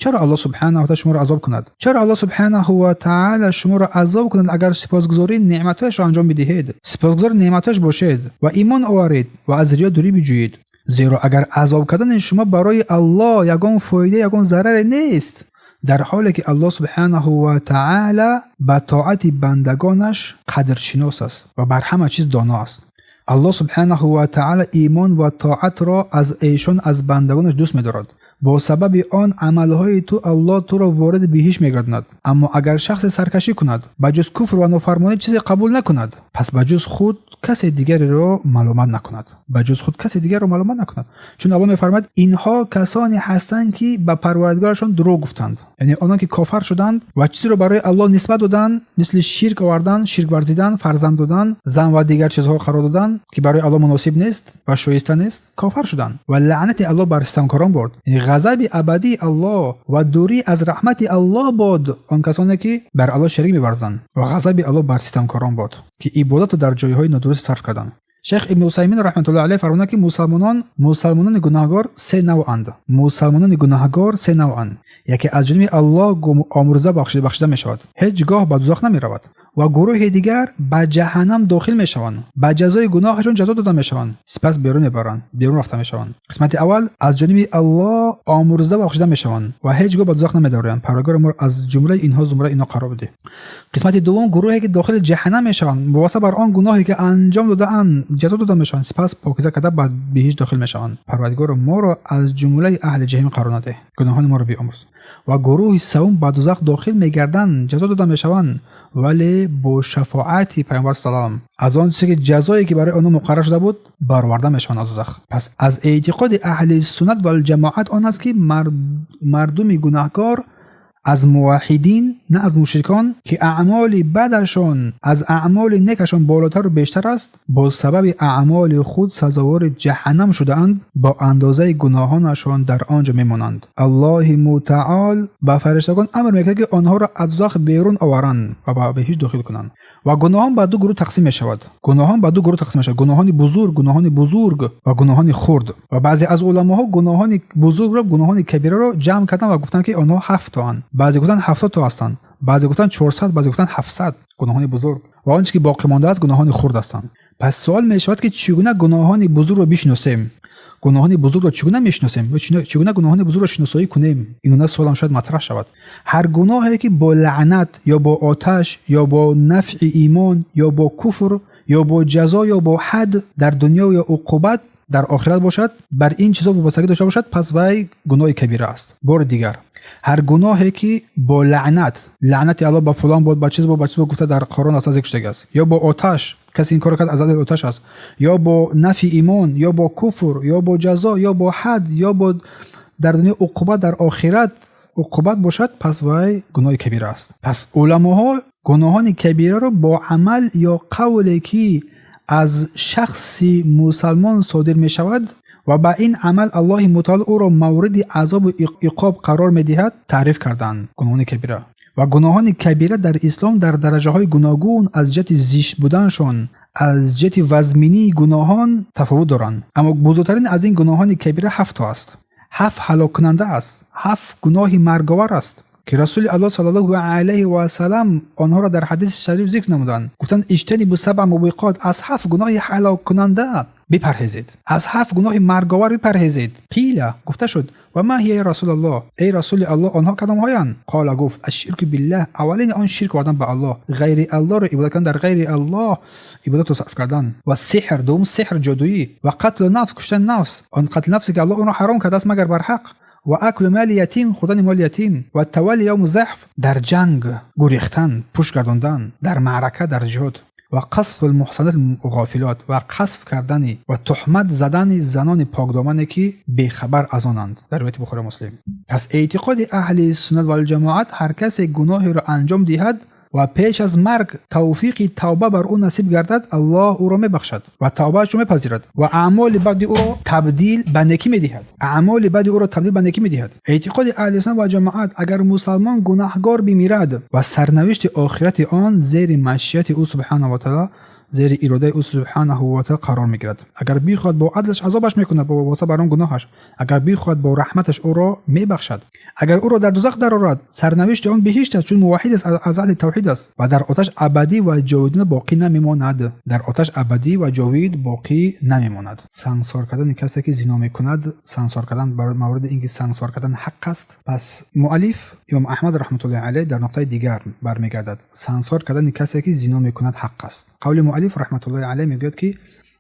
Чаро Аллоҳ субҳанаҳу ва таъала шуморо азоб кунад? Чаро Аллоҳ субҳанаҳу ва таъала шуморо азоб кунад агар сипосгузории неъматҳояшро анҷом бидиҳед, сипосгузори неъматҳояш бошед ва имон оваред ва аз риё дурӣ биҷӯед? Зеро агар азоб кардани шумо барои Аллоҳ ягон фоида, ягон зараре нест, дар ҳоле ки Аллоҳ субҳанаҳу ва таъала ба тоати бандагонаш қадршинос аст ва бар ҳама чиз доно аст. Аллоҳ субҳанаҳу ва таъала имон ва тоатро аз эшон, аз бандагонаш дӯст медорад. Бо сабаби он амалҳои ту Аллоҳ туро вориди биҳишт мегардонад. Аммо агар шахсе саркашӣ кунад, ба ҷуз куфр ва нофармонӣ чизе қабул накунад, пас ба ҷуз худ касе дигареро маломат накунад, ба ҷуз худ касе дигарро маломат накунад. Чун Аллоҳ мефармояд: инҳо касоне ҳастанд ки ба Парвардигорашон дурӯғ гуфтанд, яъне онон ки кофар шуданд ва чизеро барои Аллоҳ нисбат доданд, мисли ширк овардан, ширк варзидан, фарзанд додан, зан ва дигар чизҳо қарор додан, ки барои Аллоҳ муносиб нест ва шоиста нест, кофар шуданд. Ва лаънати Аллоҳ бар систамкорон бод, яъне ғазаби абадии Аллоҳ ва дурӣ аз раҳмати Аллоҳ бод он касоне ки бар Аллоҳ шарик меварзанд, ва ғазаби Аллоҳ бар систамкорон бод ки ибодатро дар ҷойҳои нодуруст сарф карданд. Шейх Ибн Усаймин раҳматуллоҳи алайҳ фармуданд ки мусалмонони гунаҳгор се навъанд. Мусалмонони гунаҳгор се навъанд. Яке аз ҷониби Аллоҳ омӯрза бахшида мешавад, ҳеҷ гоҳ ба дузах намеравад. ва гурӯҳи дигар ба ҷаҳаннам дохил мешаванд, ба ҷазои гуноҳашон ҷазо дода мешаванд, сипас берун мебаранд, берун рафта мешаванд. Қисмати аввал аз ҷониби Аллоҳ омурзда ва бахшида мешаванд ва ҳеҷ гоҳ ба дузах намедароянд. Парвардигор моро аз ҷумлаи инҳо, зумраи инҳо қарор бидеҳ. Қисмати дуввум гурӯҳе ки дохили ҷаҳаннам мешаванд, мувофиқ бар он гуноҳе ки анҷом додаанд ҷазо дода мешаванд, сипас покиза карда ба биҳишт дохил мешаванд. Парвардигор моро аз ҷумлаи аҳли ҷаҳим қарор надеҳ, гуноҳони моро биомӯрз. Ва гурӯҳи севум ба дузах дохил мегарданд, ҷазо дода мешаванд, вале бо шафоати Пайғамбар салам аз он чизе ки ҷазое ки барои онҳо муқаррар шуда буд бароварда мешаванд аз дузах. Пас аз эътиқоди аҳли суннат валҷамоат он аст ки мардуми гунаҳкор аз муваҳҳидин, на аз мушрикон, ки аъмоли бадашон аз аъмоли некашон болотару бештар аст, бо сабаби аъмоли худ сазовори ҷаҳаннам шудаанд, бо андозаи гуноҳонашон дар он ҷо мемонанд. Аллоҳи мутаол ба фариштагон амр мекард, ки онҳоро аз дузах берун оваранд ва ба биҳишт дохил кунанд. Ва гуноҳон ба ду гурӯҳ тақсим мешавад. Гуноҳон ба ду гурӯҳ тақсим мешавад: гуноҳони бузург ва гуноҳони хурд. Ва баъзе аз уламоҳо гуноҳони бузургро, гуноҳони кабираро ҷамъ карданд ва гуфтанд, ки онҳо ҳафт тоанд. Баъзе гуфтанд 70 то ҳастанд, баъзе гуфтанд 400, баъзе гуфтанд 700 гуноҳони бузург, ва он чизе ки боқӣ мондааст гуноҳони хурд ҳастанд. Пас суол мешавад, ки чӣ гуна гуноҳони бузургро бишиносем? Гуноҳони бузургро чӣ гуна мешиносем? Чӣ гуна гуноҳони бузургро шиносоӣ кунем? Ин гуна суолам шояд матраҳ шавад. Ҳар гуноҳе ки бо лаънат ё бо оташ ё бо нафъи имон ё бо куфр ё бо ҷазо ё бо ҳад дар дунё ё уқубат дар охират бошад, бар ин чизо вобастагӣ дошта бошад, пас вай гуноҳи кабира аст. Бори дигар, ҳар гуноҳе ки бо лаънат, лаънати Аллоҳ ба фулон бод, ба чиз бод, ба чиз бод гуфта дар Қуръон аслан зикр шудагӣ аст, ё бо оташ, касе ин корро кард аз аҳли оташ аст, ё бо нафи имон, ё бо куфр, ё бо ҷазо, ё бо ҳад, ё бо дар дунё уқубат, дар охират уқубат бошад, пас вай гуноҳи кабира аст. Пас уламоҳо гуноҳони кабираро бо амал ё қавле ки аз шахси мусалмон содир мешавад ва ба ин амал Аллоҳи мутаол ӯро мавриди азобу иқоб қарор медиҳад, таъриф карданд гуноҳони кабира. Ва гуноҳони кабира дар ислом дар дараҷаҳои гуногун аз ҷиҳати зишт буданашон, аз ҷиҳати вазминии гуноҳон тафовут доранд. Аммо бузургтарин аз ин гуноҳони кабира ҳафт то аст, ҳафт ҳалоккунанда аст, ҳафт гуноҳи марговар аст, ки Расули Аллоҳ саллаллоҳу алайҳи васалам онҳоро дар ҳадиси шариф зикр намуданд. Гуфтанд: اجتنبوا السبع الموبقات, аз ҳафт гуноҳи ҳалоккунанда бипарҳезед, аз ҳафт гуноҳи марговар бипарҳезед. قيل, гуфта шуд: وما هي يا رسول الله, эй Расули Аллоҳ, онҳо кадомҳоянд? قال, гуфт: الشرك بالله, аввалини он ширк овардан ба Аллоҳ, ғайри Аллоҳро ибодат кардан, дар ғайри Аллоҳ ибодатро сарф кардан. والسحر, дуввум сеҳр, ҷодуӣ. وقتل النفس, куштани нафс, он қатли нафсе ки Аллоҳ онро ҳаром кардааст магар бар ҳақ. وأكل مال اليتيم, хӯрдани моли ятим. والتولي يوم الزحف, дар ҷанг гурехтан, пушт гардондан, дар маърака, дар ҷиҳод. وقذف المحصنات الغافلات, ва қазф кардани ва туҳмат задани занони покдомане ки бехабар аз онанд. Дар ривояти Бухори, Муслим. Пас эътиқоди аҳли суннат валҷамоат: ҳар касе гуноҳеро анҷом диҳад ва пеш аз марг тавфиқи тавба бар ӯ насиб гардад, Аллоҳ ӯро мебахшад ва тавбаашро мепазирад ва аъмоли бади ӯро табдил ба некӣ медиҳад, аъмоли бади ӯро табдил ба некӣ медиҳад. Эътиқоди аҳли суннат ва ҷамоат: агар мусалмон гунаҳгор бимирад ва сарнавишти охирати он зери машиати ӯ субҳанаҳу ва таъала, зери иродаи ӯ субҳанаҳу ва таъала қарор мегирад. Агар бихоҳад, бо адлаш азобаш мекунад бо восита бар он гуноҳаш, агар бихоҳад, бо раҳматаш ӯро мебахшад. Агар ӯро дар дузах дарорад, сарнавишти он биҳишт аст, чун муваҳҳид аст, аз аҳли тавҳид аст ва дар оташ абадӣ ва ҷовидона боқӣ намемонад, дар оташ абадӣ ва ҷовид боқӣ намемонад. Сангсор кардани касе ки зино мекунад, сангсор кардан, мавриди ин ки сангсор кардан ҳақ аст. Пас муаллиф имом Аҳмад раҳматуллоҳи алайҳ дар нуқтаи дигар бармегардад: сангсор кардани касе ки зино мекунад ҳақ аст. Қавли муаллиф раҳматуллоҳи алайҳ мегӯяд, ки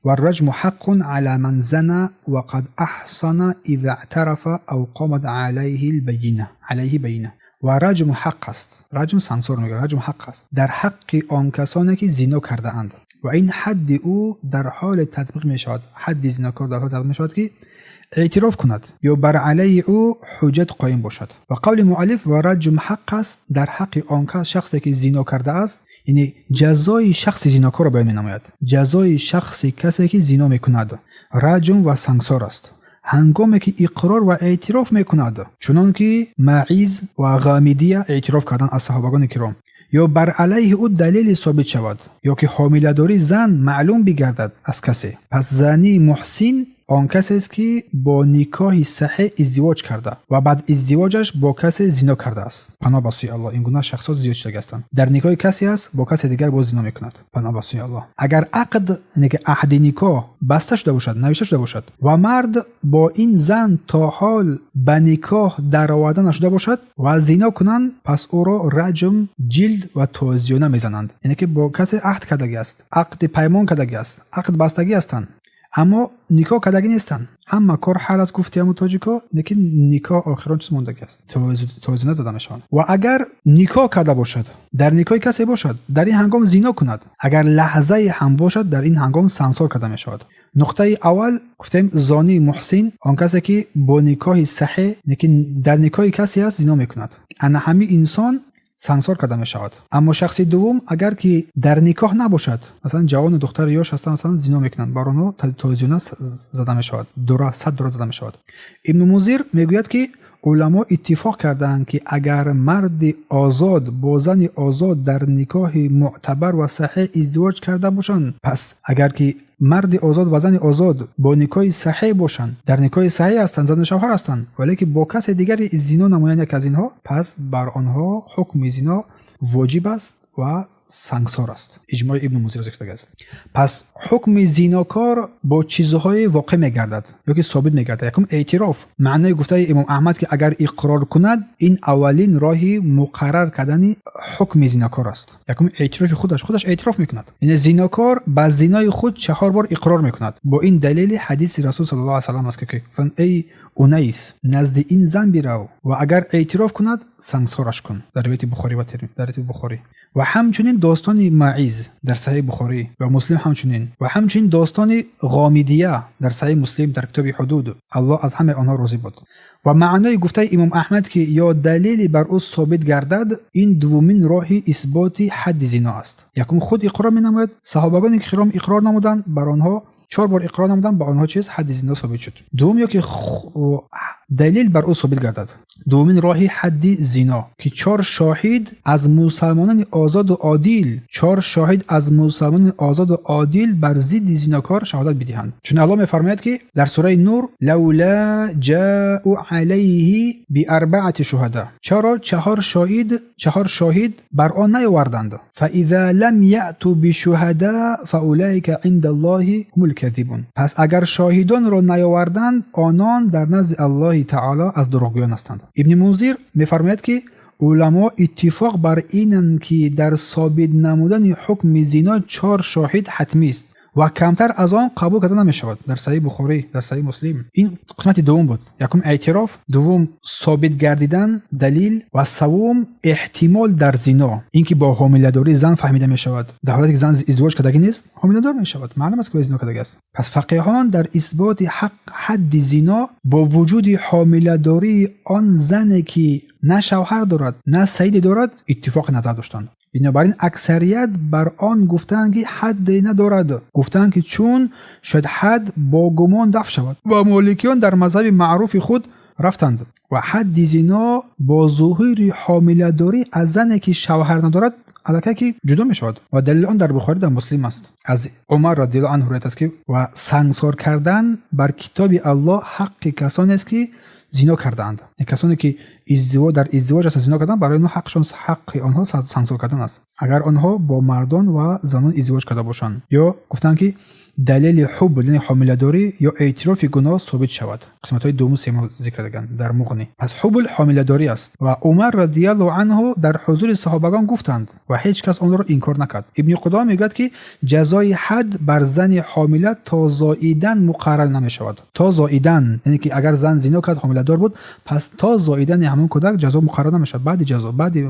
والرجم حق على من زنى وقد أحصن إذا اعترف أو قامت عليه البينة، عليه بينة. Ва раҷм ҳақ аст, раҷм, сангсор мегӯяд, раҷм ҳақ аст дар ҳаққи он касоне ки зино кардаанд ва ин ҳадди ӯ дар ҳоле татбиқ мешавад, ҳадди зинокор дар ҳоле татбиқ мешавад, ки эътироф кунад ё бар алайҳи ӯ ҳуҷҷат қоим бошад. Ва қавли муаллиф ва раҷм ҳақ аст дар ҳаққи он кас, шахсе ки зино кардааст, яъне ҷазои шахси зинокорро баён менамояд. Ҷазои шахси касе ки зино мекунад раҷм ва сангсор аст, ҳангоме ки иқрор ва эътироф мекунад, чунон ки Маиз ва Ғамидия эътироф карданд аз саҳобагони киром, ё бар алайҳи ӯ далеле собит шавад, ё ки ҳомиладории зан маълум бигардад аз касе. Пас зании муҳсин. он касе аст, ки бо никоҳи саҳеҳ издивоҷ карда ва баъд издивоҷаш бо касе зино кардааст. Паноҳ ба сӯи Аллоҳ, ин гуна шахсот зиёд шудагӣ ҳастанд. Дар никоҳи касе аст, бо касе дигар боз зино мекунад. Паноҳ ба сӯи Аллоҳ. Агар ақд, яъне ки аҳди никоҳ баста шуда бошад, навишта шуда бошад ва мард бо ин зан то ҳол ба никоҳ дароварда нашуда бошад ва зино кунанд, пас ӯро раҷм, ҷилд ва тозиёна мезананд. Яъне ки бо касе аҳд кардагӣ аст, ақди паймон кардагӣ аст, ақд бастагӣ ҳастанд, аммо никоҳ кардагӣ нестанд. Ҳама кор ҳал аст, гуфти ҳамун тоҷико, лекин никоҳ охирон чиз мондагӣ аст, тозиёна зада мешаванд. Ва агар никоҳ карда бошад, дар никоҳи касе бошад, дар ин ҳангом зино кунад, агар лаҳзае ҳам бошад, дар ин ҳангом сангсор карда мешавад. Нуқтаи аввал гуфтем, зонии муҳсин, он касе ки бо никоҳи саҳеҳ, лекин дар никоҳи касе аст, зино мекунад, ана ҳамин инсон сангсор карда мешавад. Аммо шахси дуввум, агар ки дар никоҳ набошад, масалан, ҷавону духтари ёш ҳастанд, масалан, зино мекунанд, бар онҳо тозиёна зада мешавад, дура, 100 дура зада мешавад. Ибну Мунзир мегӯяд, ки уламо иттифоқ кардаанд, ки агар марди озод бо зани озод дар никоҳи мӯътабар ва саҳеҳ издивоҷ карда бошанд, пас агар ки марди озод ва зани озод бо никоҳи саҳеҳ бошанд, дар никоҳи саҳеҳ ҳастанд, зану шавҳар ҳастанд, вале ки бо касе дигаре зино намоянд, як аз инҳо, пас бар онҳо ҳукми зино воҷиб аст ва сангсор аст. Иҷмои Ибну Мунзир зикр аст. Пас ҳукми зинокор бо чизҳое воқеъ мегардад ё ки собит мегардад. Якум, эътироф. Маънои гуфтаи имом Аҳмад, ки агар иқрор кунад, ин аввалин роҳи муқаррар кардани ҳукми зинокор аст. Якум, эътирофи худаш, худаш эътироф мекунад, яъне зинокор ба зинои худ чаҳор бор иқрор мекунад. Бо ин далели ҳадиси Расул саллаллоҳу алайҳи васаллам аст, ки гуфтанд: «Эй Унайс, назди ин зан бирав ва агар эътироф кунад, сангсораш кун». Дар ривояти Бухорӣ ва дар ривояти Бухорӣ. Ва ҳамчунин достони Маиз дар Саҳиҳи Бухорӣ ва Муслим ҳамчунин, ва ҳамчунин достони Ғомидия дар Саҳиҳи Муслим, дар китоби Ҳудуд. Аллоҳ аз ҳамаи онҳо розӣ буд. Ва маънои гуфтаи имом Аҳмад, ки ё далеле бар ӯ собит гардад, ин дуввумин роҳи исботи ҳадди зино аст. Якум, худ иқрор менамояд. Саҳобагоне ки киром иқрор намуданд, бар онҳо чор бор иқрор намуданд, ба онҳо чиз, ҳадди зино собит шуд. Дуввум, ё ки далел бар ӯ собит гардад. Дуввумин роҳи ҳадди зино, ки чор шоҳид аз мусалмонони озоду одил, чор шоҳид аз мусалмонони озоду одил бар зидди зинокор шаҳодат бидиҳанд. Чун Аллоҳ мефармояд, ки дар сураи Нур: «لولا جاءوا عليه بأربعة شهداء». Чаро чаҳор шоҳид, чаҳор шоҳид бар он наёварданд? «فإذا لم يأتوا بالشهداء فأولئك عند الله هم الكاذبون». Пас агар шоҳидонро наёварданд, онон дар назди Аллоҳи таоло аз дурӯғгӯён ҳастанд. Ибни Мунзир мефармояд, ки уламо иттифоқ бар инанд, ки дар собит намудани ҳукми зино чор шоҳид ҳатмист ва камтар аз он қабул карда намешавад. Дар Саҳиҳи Бухорӣ, дар Саҳиҳи Муслим. Ин қисмати дуввум буд. Якум, эътироф, дуввум, собит гардидан, далил, ва саввум, эҳтимол дар зино, ин ки бо ҳомиладории зан фаҳмида мешавад. Дар ҳолате ки зан издивоҷ кардагӣ нест, ҳомиладор мешавад, маълум аст, ки зино кардагӣ аст. Пас фақиҳон дар исботи ҳақ ҳадди зино бо вуҷуди ҳомиладории он зане, ки на шавҳар дорад, на саиде дорад, иттифоқи назар доштанд. Бинобар ин аксарият бар он гуфтанд, ки ҳадде надорад. Гуфтанд, ки чун шояд ҳад бо гумон дафт шавад. Ва моликиён дар мазҳаби маъруфи худ рафтанд ва ҳадди зино бо зуҳури ҳомиладорӣ аз зане, ки шавҳар надорад, аллакай ки ҷудо мешавад. Ва далели он дар Бухорӣ, дар Муслим аст. Аз Умар радиаллоҳу анҳу ривоят аст, ки ва сангсор кардан бар китоби Аллоҳ ҳаққи касонест, ки зино кардаанд. Касоне ки дар издивоҷ ҳастанд, зино кардан, барои онҳо ҳақшон, ҳаққи онҳо сангсор кардан аст, агар онҳо бо мардон ва занон издивоҷ карда бошанд. Ё гуфтанд, ки далели ҳубл, яъне ҳомиладорӣ ё эътирофи гуноҳ собит шавад. Қисматҳои дуввуму сеюм зикр кардаган дар Муғни. Пас ҳубл ҳомиладорӣ аст. Ва Умар радиаллоҳу анҳу дар ҳузури саҳобагон гуфтанд ва ҳеҷ кас онро инкор накард. Ибни Қудома мегӯяд, ки ҷазои ҳад бар зани ҳомила то зоидан муқаррар намешавад. То зоидан, яъне ки агар зан зино кард, ҳомиладор буд, пас то зоидани ҳамон кӯдак ҷазо муқаррар намешавад. Баъди ҷазо, баъди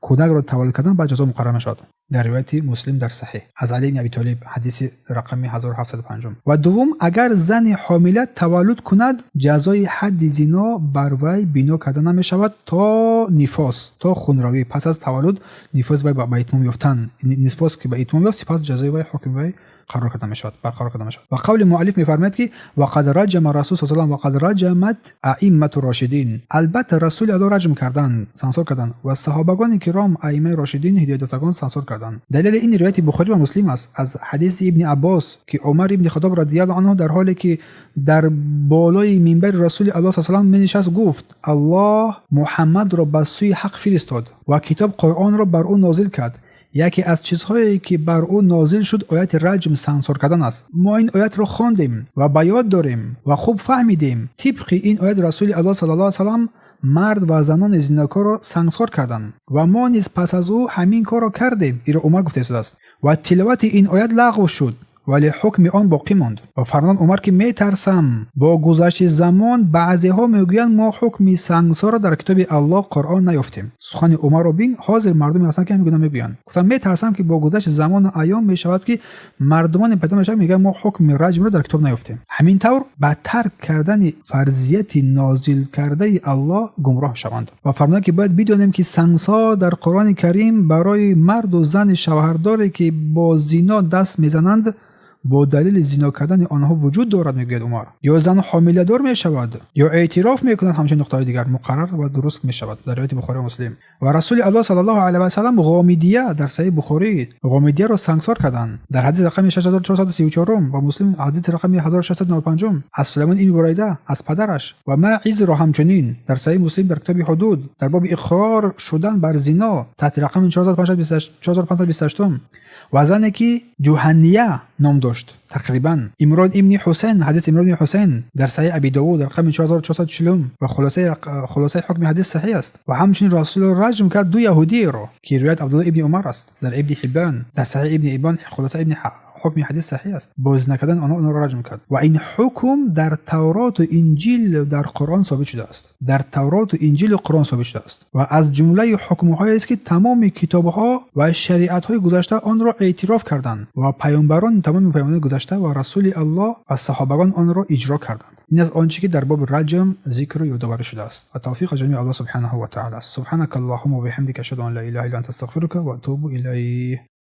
кӯдакро таваллуд кардан, баъд ҷазо муқаррар мешавад. Дар ривояти Муслим дар Саҳеҳ аз Али ибни Аби Толиб, ҳадиси рақами 1705. Ва дуввум, агар зани ҳомила таваллуд кунад, ҷазои ҳадди зино бар вай бино карда намешавад то нифос, то хунравӣ. Пас аз таваллуд нифос вай ба итмом ёфтан, нифос ки ба итмом ёфт, сипас ҷазои вай, ҳукми вай. қарор карда мешавад, барқарор карда мешавад. Ва қавли муаллиф мефармояд, ки وقد رجم رسول صلی الله وقد رجمت ائمة راشدین. Албатта, Расули Аллоҳ раҷм карданд, сангсор карданд ва саҳобагони киром, аимаи рошидин, ҳидоятёфтагон сангсор карданд. Далели ин ривояти Бухорӣ ва Муслим аст аз ҳадиси Ибни Аббос, ки Умар ибни Хаттоб رضي الله عنه дар ҳоле ки дар болои минбари Расули Аллоҳ صلى الله менишаст, гуфт: «Аллоҳ Муҳаммадро ба сӯи ҳақ фиристод ва китоб Қуръонро бар ӯ нозил кард. Яке аз чизҳое, ки бар ӯ нозил шуд, ояти раҷм, сангсор кардан аст. Мо ин оятро хондем ва ба ёд дорем ва хуб фаҳмидем. Тибқи ин оят Расули Аллоҳ صلى الله عليه وسلم мард ва занони зинокорро сангсор карданд ва мо низ пас аз ӯ ҳамин корро кардем». Иро Умар гуфта истодааст. Ва тиловати ин оят лағв шуд, вале ҳукми он боқӣ монд. Ва фармуданд Умар, ки метарсам, бо гузашти замон баъзеҳо мегӯянд: «Мо ҳукми сангсорро дар китоби Аллоҳ Қуръон наёфтем». Сухани Умарро бин. Ҳозир мардуме ҳастанд, ки ҳамин гуна мегӯянд. Гуфтам, метарсам, ки бо гузашти замону айём мешавад, ки мардумоне пайдо мешавад, мегӯянд: «Мо ҳукми раҷмро дар китоб наёфтем». Ҳамин тавр ба тарк кардани фарзияти нозил кардаи Аллоҳ гумроҳ шаванд. Ва фармуданд, ки бояд бидонем, ки сангсор дар Қуръони Карим барои марду зани шавҳардоре, ки бо зино даст мезананд, бо далели зино кардани онҳо вуҷуд дорад, мегӯяд Умар. Ё зан ҳомиладор мешавад, ё эътироф мекунад, ҳамчунин нуқтаҳои дигар муқаррар ва дуруст мешавад дар ривояти Бухорӣ ва Муслим. Ва Расули Аллоҳ صلى الله عليه وسلم Ғомидия дар Саҳиҳи Бухорӣ Ғомидияро сангсор карданд дар ҳадиси рақами 6434 ва Муслим ҳадиси рақами 1695 аз Сулаймон ибни Бурайда аз падараш ва Маъизро ҳамчунин дар Саҳиҳи Муслим дар китоби ҳудуд дар боби иқрор шудан бар зино таҳти рақами 4528 ва зане, ки Ҷуҳанния ном дошт, тақрибан Имрон ибни Ҳусайн, ҳадиси Имрон ибни Ҳусайн дар Саҳиҳи Аби Довуд дар рақами 4440 ва хулосаи ҳукми ҳадис саҳиҳ аст. Ва ҳамчунин Расулуллоҳ раҷм кард ду яҳудиеро, ки ривоят Абдуллоҳ ибни Умар аст дар Ибни Ҳиббан, дар Саҳиҳи Ибни Ҳиббон хулосаи ибни ҳукми ҳадис саҳиҳ аст. Бо зина кардани онҳо онҳоро раҷм кард. Ва ин ҳукм дар Тавроту Инҷил, дар Қуръон собит шудааст, дар Тавроту Инҷилу Қуръон собит шудааст ва аз ҷумлаи ҳукмҳоест, ки тамоми китобҳо ва шариатҳои гузашта онро эътироф карданд ва паёмбарон, тамоми паёмбарони гузашта ва Расули Аллоҳ ва саҳобагон онро иҷро карданд. Ин аз он чи ки дар боби раҷм зикру ёдоварӣ шудааст ва тавфиқ аз ҷониби Аллоҳ سبحانه وتعالى. سبحانك اللهم وبحمدك، أشهد أن لا إله إلا أنت، أستغفرك وأتوب إليك.